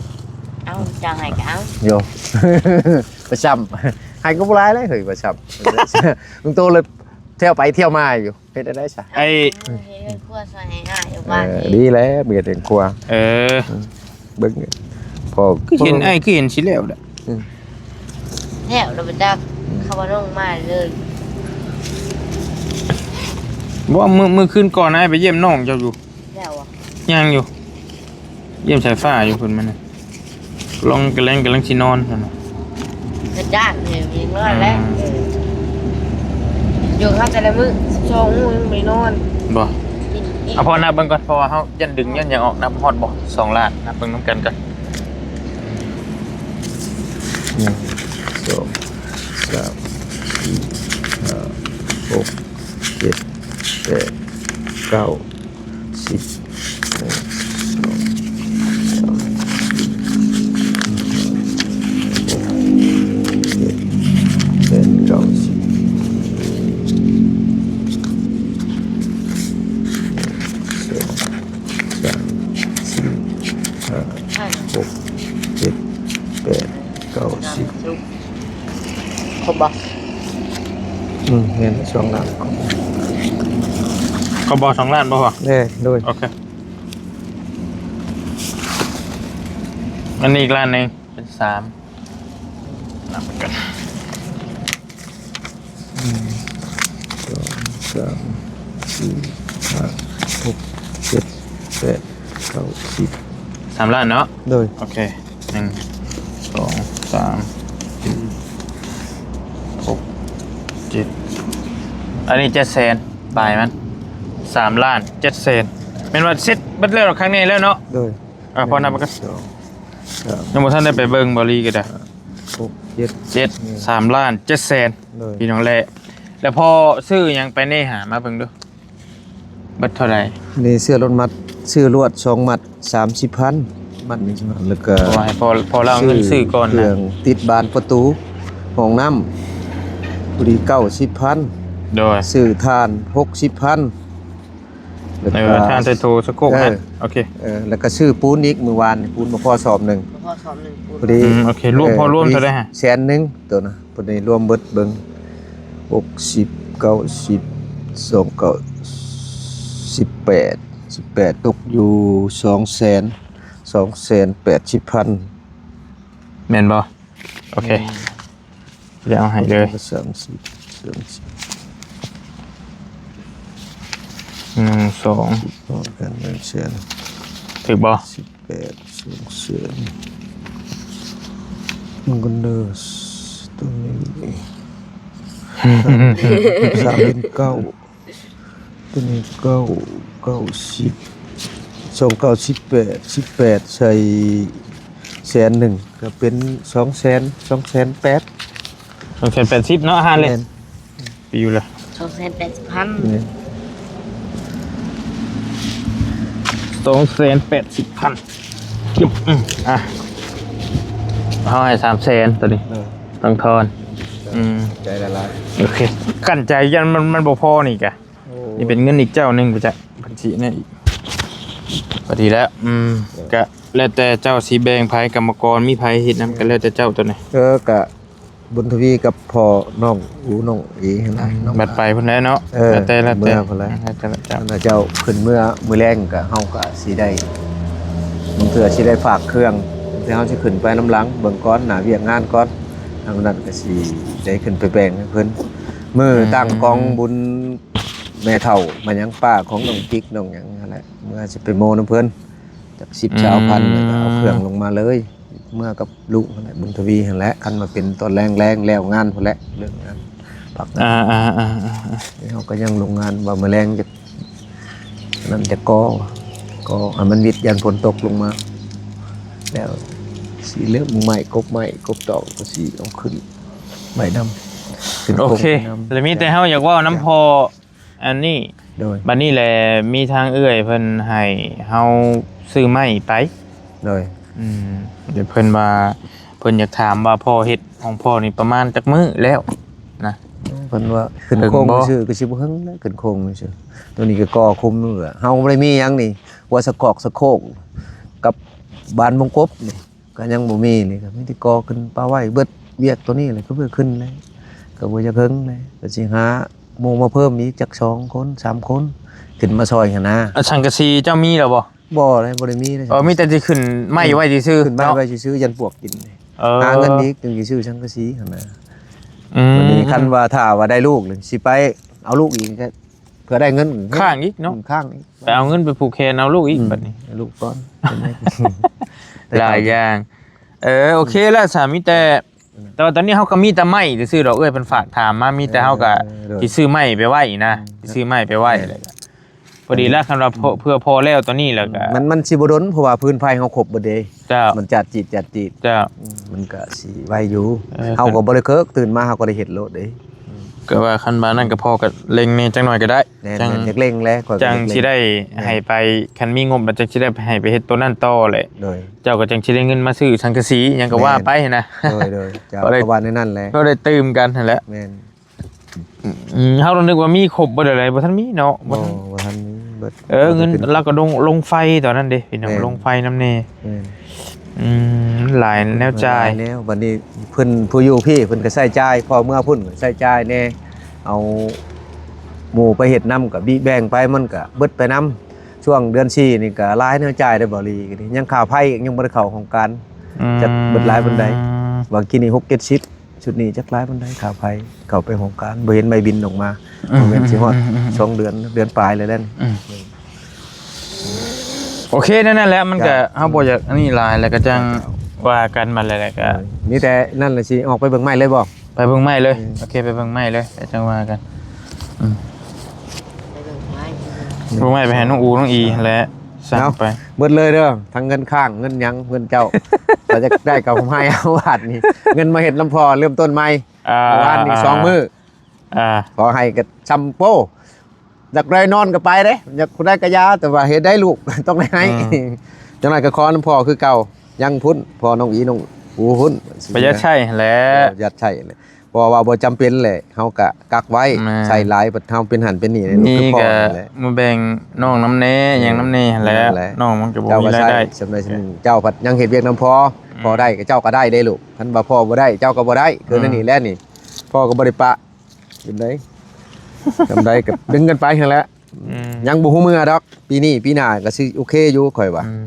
ເອົາ ເຈົ້າໃຫ້ກໍເອົາ. ໂຢ ປະຈຳ ໃຫ້ກໍບໍ່ຫຼາຍເລີຍເຮີ້ຍ ປະຈຳ ລຸງໂຕເລີຍ ທ່ຽວໄປທ່ຽວມາຢູ່. ເຮັດໄດ້ຊະ ໄອ້ ເຮັດເຮືອນຄົວຊ່ອຍອ້າຍຢູ່ບ້ານ. ເອີ ເອງ ດີແລ້ວ ເຮັດເຮືອນຄົວ. ເອີ ອືມ ເບິ່ງ ພໍ ຄືເຫັນ ອ້າຍຄືເຫັນຊິແລ້ວດະ. ອືມ ແລ້ວລະບໍ່ຈັກ ອືມ ເຂົາວ່ານ້ອງມາເລີຍ. ບໍ່ ມື້ ມື້ຄືນກ່ອນອ້າຍໄປຢ້ຽມນ້ອງເຈົ້າຢູ່. ແລ້ວຫວາ? ຍັງຢູ່ ຢ້ຽມສາຍຟ້າຢູ່ເພິ່ນມານະ. ລອງກະແລງກຳລັງຊິນອນຫັ້ນນະ. ກະຈ້າງແຮງນອນແລ້ວ. ອືມ ເອີ ຢູ່ເຮົາແຕ່ລະມື້ສິບສອງໂມງຍັງບໍ່ໄດ້ນອນ. ບໍ່ ກິນອີກ ເອົາ ພໍນັບເບິ່ງກ່ອນ ເພາະວ່າເຮົາຢ້ານດຶງຢ້ານຫຍັງອອກ. ນັບຮອດບໍ່ ສອງລ້ານ? ນັບເບິ່ງນຳກັນກ່ອນ. ໜຶ່ງ ສອງ ສາມ ສີ່ ຫ້າ ຫົກ ເຈັດ ແປດ ເກົ້າ ສິບ ໜຶ່ງ ສອງ ສາມ ສີ່ ຫ້າ ຫົກ ເຈັດ ແປດ ເກົ້າ ສິບ ໜຶ່ງ ສອງ ສາມ ສີ່ ຫ້າ ຫົກ ເຈັດ ແປດ ເກົ້າ ສິບ. ຄົບບໍ່? ອືມ ແມ່ນ ສອງລ້ານ ຄົບ. ຄົບບໍ່ ສອງລ້ານບໍ່? ເອີ ໂດຍ ໂອເຄ. ອັນນີ້ອີກລ້ານໜຶ່ງ ເປັນສາມ ນັບກັນ ໜຶ່ງ ສອງ ສາມ ສີ່ ຫ້າ ຫົກ ເຈັດ ແປດ ເກົ້າ ສິບ. ສາມລ້ານເນາະ? ໂດຍ ໂອເຄ. ໜຶ່ງ ສອງ ສາມ ສີ່ ຫົກ ເຈັດ ອັນນີ້ເຈັດແສນປາຍມັນ ສາມລ້ານເຈັດແສນ. ແມ່ນວ່າເສັດເບິດແລ້ວ ຄັ້ງນີ້ແລ້ວເນາະ? ໂດຍ ເອີ ພໍນັບມັນກໍ ໜຶ່ງ ສອງ ສາມ ຍັງບໍ່ທັນໄດ້ໄປເບິ່ງບໍລີກໍໄດ້. ຫົກ ເຈັດ ເຈັດ ແມ່ນ ສາມລ້ານເຈັດແສນ. ໂດຍ ພີ່ນ້ອງແລະ ແລ້ວພໍ່ຊື້ຫຍັງໄປແດ່ຫາ ມາເບິ່ງດູ ເບິດເທົ່າໃດ? ນີ້ເສື້ອລົດມັດ ຊື້ລວດສອງມັດ ສາມສິບພັນ ມັດໜຶ່ງ ແລ້ວກໍ ຂໍໃຫ້ພໍ່ ພໍ່ລາວເອົາເງິນຊື້ກ່ອນນະ ຊື້ເຄື່ອງຕິດບານປະຕູ ຫ້ອງນ້ຳ ພໍດີເກົ້າສິບພັນ. ໂດຍ ຊື້ຖ່ານຫົກສິບພັນ ແລ້ວ ເອີ ກໍຖ່ານໃສ່ໂຖສະໂຄກຫັ້ນ ເອີ ໂອເຄ ເອີ ແລ້ວກໍຊື້ປູນອີກ ມື້ວານປູນບໍ່ພໍສອບໜຶ່ງ ບໍ່ພໍສອບໜຶ່ງປູນ ພໍດີ ອືມ ໂອເຄ ລວມ ເອີ ພໍລວມເທົ່າໃດຮະ? ແສນໜຶ່ງໂຕນະ ພໍດີລວມເບິດເບິ່ງ ຫົກສິບ ເກົ້າສິບ ສອງເກົ້າ ສິບແປດ ສິບແປດ ຕົກຢູ່ສອງແສນ ສອງແສນແປດສິບພັນ ແມ່ນບໍ່? ໂອເຄ ອືມ ດຽວເອົາໃຫ້ເລີຍ ສາມສິບ ສາມສິບ ໜຶ່ງ ສອງ ພໍກັນ ໜຶ່ງແສນ ຖືກບໍ່? ສິບແປດ ສອງແສນ ມັນກໍເນີສ ຕົວນີ້ ສາມເປັນເກົ້າ ຕົວນີ້ເກົ້າ ເກົ້າສິບ ສອງເກົ້າສິບແປດ ສິບແປດ ໃສ່ແສນໜຶ່ງ ກໍເປັນສອງແສນ ສອງແສນແປດ ສອງແສນແປດສິບເນາະ ຫານເລີຍ ແມ່ນ ປີລະ ສອງແສນແປດສິບພັນ ແມ່ນ ສອງແສນແປດສິບພັນ ອືມ ອ່ະ ເຮົາໃຫ້ສາມແສນ ຕົວນີ້ ເອີ ຕ້ອງທອນ ອືມ ໃຈຫຼາຍໆ ໂອເຄ ກັ້ນໃຈ ຢ້ານມັນ ມັນບໍ່ພໍນີ້ກະ ໂອ້ ນີ້ເປັນເງິນອີກເຈົ້າໜຶ່ງ ໄປຈາກບັນຊີນີ້ອີກ ພໍດີແລ້ວ ອືມ ເອີ ກະແລ້ວແຕ່ເຈົ້າຊິແບ່ງໃຜ ກຳມະກອນມີໃຜເຮັດນຳ ກະແລ້ວແຕ່ເຈົ້າຕົວນີ້ ເອີ ກະບຸນທະວີກັບພໍ່ນ້ອງອູ ນ້ອງເອຫັ້ນນະ ອືມ ບັດໄປພຸ້ນແຫຼະເນາະ ເອີ ແລ້ວແຕ່ ແລ້ວແຕ່ ເມືອພຸ້ນແຫຼະ ແລ້ວແຕ່ເຈົ້າ ອັນນະເຈົ້າຂຶ້ນເມືອມື້ແລງ ກະເຮົາກະຊິໄດ້ ບາງເທື່ອຊິໄດ້ຝາກເຄື່ອງ ແຕ່ເຮົາຊິຂຶ້ນໄປນຳຫຼັງ ເບິ່ງກ່ອນ ໜ້າວຽກງານກ່ອນ ທາງນັ້ນກະຊິໄດ້ຂຶ້ນໄປແບ່ງໃຫ້ເພິ່ນ ມື້ ອືມ ຕັ້ງກອງບຸນ ແມ່ເຖົ້າມາຫຍັງ ປ້າຂອງນ້ອງຈິກນ້ອງຫຍັງຫັ້ນແຫຼະ ເມືອຊິໄປໂມນຳເພິ່ນ ຈັກສິບ ອືມ ຊາວພັນ ແລ້ວກໍເອົາເຄື່ອງລົງມາເລີຍ ເມືອກັບລູກຫັ້ນແຫຼະ ບຸນທະວີຫັ້ນແຫຼະ ຄັນວ່າເປັນຕອນແລງໆ ແລ້ວງານພຸ້ນແຫຼະ ເລີກງານ ພັກງານ ອ່າໆໆໆ ເຮົາກໍຍັງລົງງານວ່າມື້ແລງຈະ ອັນນັ້ນຈະກໍ່ ກໍ່ໃຫ້ມັນວິດ ຢ້ານຝົນຕົກລົງມາ ແລ້ວຊິເລີກໝາກໄມ້ ກົບໄມ້ ກົບຕອກ ກໍຊິເອົາຂຶ້ນໄວ້ນຳ ຂຶ້ນ ໂອເຄ ໂຄງໄວ້ນຳ ແລ້ວມີແຕ່ເຮົາຢາກເວົ້ານຳພໍ່ ອັນນີ້ ໂດຍ ບັດນີ້ແຫຼະ ມີທາງເອື້ອຍເພິ່ນໃຫ້ເຮົາຊື້ໄມ້ໄປ ໂດຍ ອືມ ແຕ່ເພິ່ນວ່າ ເພິ່ນຢາກຖາມວ່າພໍ່ເຮັດຂອງພໍ່ນີ້ປະມານຈັກມື້ແລ້ວນະ? ເພິ່ນວ່າຂຶ້ນໂຄງຊື່ ກໍຊິບໍ່ເຖິງແລ້ວ ຂຶ້ນໂຄງຊື່ ຕົວນີ້ກໍກໍ່ຄຸມ ເຮົາບໍ່ໄດ້ມີຫຍັງນີ້ ຫົວສະກອກສະໂຄກກັບບານວົງກົບນີ້ ກໍຍັງບໍ່ມີນີ້ ກໍມີແຕ່ກໍ່ຂຶ້ນປະໄວ້ເບິດ ວຽກຕົວນີ້ແຫຼະ ກໍເພື່ອຂຶ້ນແຫຼະ ກໍບໍ່ຢາກເຖິງແຫຼະ ກໍຊິຫາໝູ່ມາເພີ່ມອີກຈັກສອງຄົນ ສາມຄົນ ຂຶ້ນມາຊ່ອຍຫັ້ນນະ. ອາ ສັງກະສີເຈົ້າມີແລ້ວບໍ່? ບໍ່ເລີຍ ບໍ່ໄດ້ມີເລີຍ. ເອີ ມີແຕ່ຊິຂຶ້ນໄມ້ໄວ້ຊື່ໆ ຂຶ້ນໄມ້ໄວ້ຊື່ໆ ຢ້ານປວກກິນ. ເອີ ຫາເງິນອີກຈຶ່ງຊິຊື້ສັງກະສີຫັ້ນນະ. ອືມ ບັດນີ້ຄັນວ່າຖ້າວ່າໄດ້ລູກ ຊິໄປເອົາລູກອີກ ເພື່ອໄດ້ເງິນ ຄ້າງອີກເນາະ. ອືມ ຄ້າງອີກ ໄປເອົາເງິນໄປຜູກແຂນເອົາລູກອີກ. ອືມ ບັດນີ້ ລູກກ່ອນ ຫຼາຍຢ່າງ. ເອີ ໂອເຄແລ້ວ ສາ ມີແຕ່ ອືມ ແຕ່ວ່າຕອນນີ້ເຮົາກໍມີແຕ່ໄມ້ຊື່ໆດອກ ເອື້ອຍເພິ່ນຝາກຖາມມາ ມີແຕ່ເຮົາກໍ ເອີ ໂດຍ ຊິຊື້ໄມ່ໄປໄວ້ນະ ອືມ ຊິຊື້ໄມ້ໄປໄວ້ ແມ່ນ ແລ້ວກໍ ພໍດີແລ້ວ ຄັນວ່າເພື່ອ ອືມ ເພື່ອພໍແລ້ວຕອນນີ້ແລ້ວກໍ ມັນ ມັນຊິບໍ່ດົນ ເພາະວ່າພື້ນໄຟເຮົາຄົບເບິດເດ້. ເຈົ້າ ມັນຈາດຈີດ ຈາດຈີດ. ເຈົ້າ ອືມ ມັນກໍຊິໄວຢູ່. ເອີ ເຮົາກໍບໍ່ໄດ້ເຄີກ ຕື່ນມາເຮົາກໍໄດ້ເຮັດໂລດເດ້. ອືມ ກໍວ່າຄັນວ່ານັ້ນກໍພໍກໍເລັ່ງແດ່ຈັກໜ້ອຍກໍໄດ້. ແມ່ນໆ ຈັ່ງ ຢາກເລັ່ງແຫຼະ ຂ້ອຍກໍ ຈັ່ງຊິໄດ້ ຢາກເລັ່ງ ໃຫ້ໄປ ແມ່ນ ຄັນມີງົບແລ້ວຈັ່ງຊິໄດ້ໃຫ້ໄປເຮັດໂຕນັ້ນຕໍ່ແຫຼະ. ໂດຍ ເຈົ້າກໍຈັ່ງຊິໄດ້ເງິນມາຊື້ສັງກະສີຫຍັງກໍວ່າໄປຫັ້ນນະ. ແມ່ນ ໂດຍໆ ເຈົ້າ ກໍໄດ້ ກໍວ່າແນວນັ້ນແຫຼະ ກໍໄດ້ຕື່ມກັນຫັ້ນແຫຼະ. ແມ່ນ ອືມ ເຮົາລະນຶກວ່າມີຄົບເບິດແລ້ວ ບໍ່ທັນມີເນາະ. ບໍ່ທັນ ບໍ່ ບໍ່ທັນມີເບິດ. ເອີ ເງິນລາວກໍລົງ ລົງໄຟຕອນນັ້ນເດ້ພີ່ນ້ອງ. ແມ່ນ ລົງໄຟນຳແດ່. ແມ່ນ ອືມ ຫຼາຍແນວຈ່າຍ ຫຼາຍແນວ. ບັດນີ້ເພິ່ນ ຜູ້ຢູ່ພີ້ເພິ່ນກໍໃຊ້ຈ່າຍ ພໍ່ເມືອພຸ້ນກໍໃຊ້ຈ່າຍແດ່ ເອົາໝູ່ໄປເຮັດນຳ ກໍບິແບ່ງໄປ ມັນກໍເບິດໄປນຳ. ຊ່ວງເດືອນສີ່ນີ້ກໍຫຼາຍແນວຈ່າຍເດ້ ບໍ່ລີ ຍັງຄ່າໄຟຍັງບໍ່ໄດ້ເຂົ້າໂຄງການ. ອືມ ຈັກເບິດຫຼາຍປານໃດ. ວ່າກີ້ນີ້ຫົກເຈັດສິບ ຊຸດນີ້ຈັກຫຼາຍປານໃດຄ່າໄຟ ເຂົ້າໄປໂຄງການ ບໍ່ເຫັນໃບບິນອອກມາ. ອືມ ບໍ່ແມ່ນຊິຮອດ ອືມ ສອງເດືອນ ເດືອນປາຍແລ້ວແຫຼະ. ອືມ ໂອເຄ ແນວນັ້ນແຫຼະ ມັນກໍ ເຈົ້າ ເຮົາບໍ່ຢາກອັນນີ້ຫຼາຍ ແລ້ວກໍຈັ່ງ ເຈົ້າ ວ່າກັນມາແລ້ວ ແລ້ວກໍ ເອີ ມີແຕ່ນັ້ນແຫຼະ ຊິອອກໄປເບິ່ງໄມ້ເລີຍບໍ່? ໄປເບິ່ງໄມ້ເລີຍ. ອືມ ໂອເຄ ໄປເບິ່ງໄມ້ເລີຍ ແລ້ວຈັ່ງວ່າກັນ. ອືມ ໄປເບິ່ງໄມ້ ເບິ່ງໄມ້ ໄປຫານ້ອງອູ ນ້ອງອີຫັ້ນແຫຼະ. ເອົາ ສັ່ງໄປ ເບິດເລີຍເດີ ທັງເງິນຄ້າງ ເງິນຫຍັງ ເງິນເຈົ້າ ຖ້າຢາກໄດ້ກໍໃຫ້ເອົາ. ບາດນີ້ເງິນມາເຮັດນຳພໍ່ເລີ່ມຕົ້ນໃໝ່. ອ່າ ວານນີ້ສອງມື້ ອ່າ ຂໍໃຫ້ກໍຊ່ຳໂປ້ ຢາກໄດ້ນອນກໍໄປເດ້ ຢາກໄດ້ກະຢາ ແຕ່ວ່າເຮັດໄດ້ລູກຕ້ອງໄດ້ໃຫ້. ອືມ ຈັ່ງໃດກໍຂໍນຳພໍ່ຄືເກົ່າ ຍັງພຸ້ນ ພໍ່ນ້ອງອີ ນ້ອງອູພຸ້ນ ປະຢັດໃຊ້ຫັ້ນແຫຼະ. ເອີ ປະຢັດໃຊ້ແຫຼະ. ເພາະວ່າບໍ່ຈຳເປັນແຫຼະ ເຮົາກະກັກໄວ້ ແມ່ນ ໃຊ້ຫຼາຍ ເຮົາເປັນຫັ້ນເປັນນີ້ ຄືພໍ່ນີ້ແຫຼະ ມີກະມາແບ່ງນ້ອງນຳແດ່ ເອີ ຫຍັງນຳແດ່ຫັ້ນແຫຼະ ນັ້ນແຫຼະ ນ້ອງມັນກະບໍ່ມີລາຍໄດ້ ເຈົ້າກະໃຊ້ສ່ຳໃດສ່ຳໜຶ່ງ ເຈົ້າພັດຍັງເຮັດວຽກນຳພໍ່ ອືມ ພໍ່ໄດ້ກະເຈົ້າກະໄດ້ເດ້ລູກ ຄັນວ່າພໍ່ບໍ່ໄດ້ ເຈົ້າກະບໍ່ໄດ້ ຄື ອືມ ນັ້ນນີ້ແຫຼະນີ້ ພໍ່ກະບໍ່ໄດ້ປະ ຈັ່ງໃດ ສ່ຳໃດກະດຶງກັນໄປຫັ້ນແຫຼະ ອືມ ຍັງບໍ່ຮູ້ເມື່ອດອກ ປີນີ້ປີໜ້າກະຊິໂອເຄຢູ່ ຂ້ອຍວ່າ ອືມ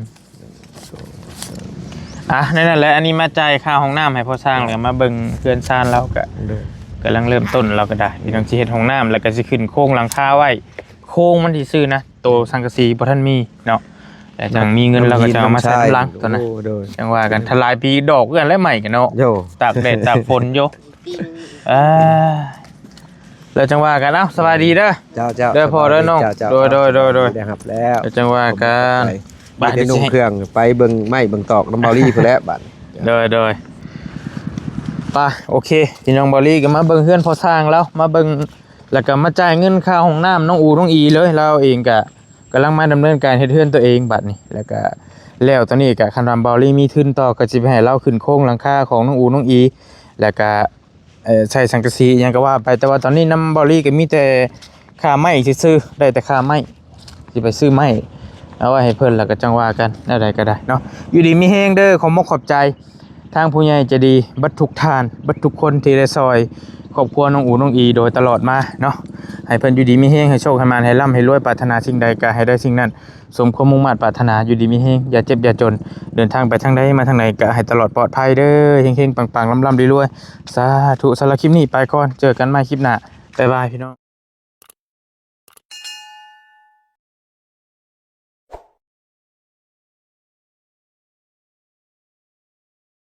ອ່ະ ນັ້ນແຫຼະ ອັນນີ້ມາຈ່າຍຄ່າຫ້ອງນ້ຳໃຫ້ພໍ່ຊ່າງ ແລ້ວກະມາເບິ່ງເຮືອນຊານລາວກະ ໂດຍ ກຳລັງເລີ່ມຕົ້ນ ລາວກະໄດ້ ພີ່ນ້ອງ ຊິເຮັດຫ້ອງນ້ຳ ແລ້ວກະຊິຂຶ້ນໂຄງຫຼັງຄາໄວ້ ໂຄງມັນຊື່ໆນະ ໂຕສັງກະສີບໍ່ທັນມີເນາະ ແລ້ວຈັ່ງມີເງິນ ລາວກະຈະເອົາມາໃສ່ຫຼັງໂຕນັ້ນ ໂອ້ ໂດຍ ຈັ່ງວ່າກັນ ຖ້າຫຼາຍປີດອກຄືກັນແຫຼະ ໄມ້ກັນເນາະ ໂດຍ ຕາກແດດຕາກຝົນຢູ່ ອ່າ ແລ້ວຈັ່ງວ່າກັນ ເອົ້າ ສະບາຍດີເດີ ເຈົ້າໆ ເດີພໍ່ເດີ ນ້ອງ ເຈົ້າໆ ໂດຍໆໆ ໄດ້ຮັບແລ້ວ ແລ້ວຈັ່ງວ່າກັນ ໄປ ໄປ ມີແຕ່ນຸ່ງເຄື່ອງ ໄປເບິ່ງໄມ້ເບິ່ງຕອກນຳເບົາລີພຸ້ນແຫຼະບາດ ໂດຍໆ ໄປ ໂອເຄ ພີ່ນ້ອງ ເບົາລີກະມາເບິ່ງເຮືອນພໍ່ຊ່າງລາວ ມາເບິ່ງ ແລ້ວກະມາຈ່າຍເງິນຄ່າຫ້ອງນ້ຳນ້ອງອູນ້ອງອີເລີຍ ລາວເອງກະກຳລັງມາດຳເນີນການເຮັດເຮືອນໂຕເອງບາດນີ້ ແລ້ວກະແລ້ວໂຕນີ້ກະ ຄັນວ່າເບົາລີມີທຶນຕໍ່ກະຊິໄປໃຫ້ລາວຂຶ້ນໂຄງຫຼັງຄາຂອງນ້ອງອູນ້ອງອີ ແລ້ວກະ ເອີ ໃສ່ສັງກະສີອີ່ຫຍັງກະວ່າໄປ ແຕ່ວ່າຕອນນີ້ນຳເບົາລີກະມີແຕ່ຄ່າໄມ້ຊື່ໆ ໄດ້ແຕ່ຄ່າໄມ້ ຊິໄປຊື້ໄມ້ເອົາໄວ້ໃຫ້ເພິ່ນ ແລ້ວກະຈັ່ງວ່າກັນ ແນວໃດກະໄດ້ເນາະ ຢູ່ດີມີແຮງເດີ ຂອບມຸກຂອບໃຈທາງຜູ້ໃຫຍ່ໃຈດີ ເບິດທຸກທ່ານ ເບິດທຸກຄົນທີ່ໄດ້ຊ່ອຍຄອບຄົວນ້ອງອູນ້ອງອີໂດຍຕະຫຼອດມາເນາະ ໃຫ້ເພິ່ນຢູ່ດີມີແຮງ ໃຫ້ໂຊກໃຫ້ໝານ ໃຫ້ລ່ຳໃຫ້ລວຍ ປາດຖະໜາສິ່ງໃດກະໃຫ້ໄດ້ສິ່ງນັ້ນ ສົມຄວາມມຸ່ງມາດປາດຖະໜາ ຢູ່ດີມີແຮງ ຢ່າເຈັບຢ່າຈົນ ເດີນທາງໄປທາງໃດມາທາງໃດກະໃຫ້ຕະຫຼອດປອດໄພເດີ ເຮັງໆ ປັງໆ ລ່ຳໆ ລວຍໆ ສາທຸ ສຳລັບຄລິບນີ້ໄປກ່ອນ ເຈີກັນໃໝ່ຄລິບໜ້າ ບາຍບາຍ ພີ່ນ້ອງ.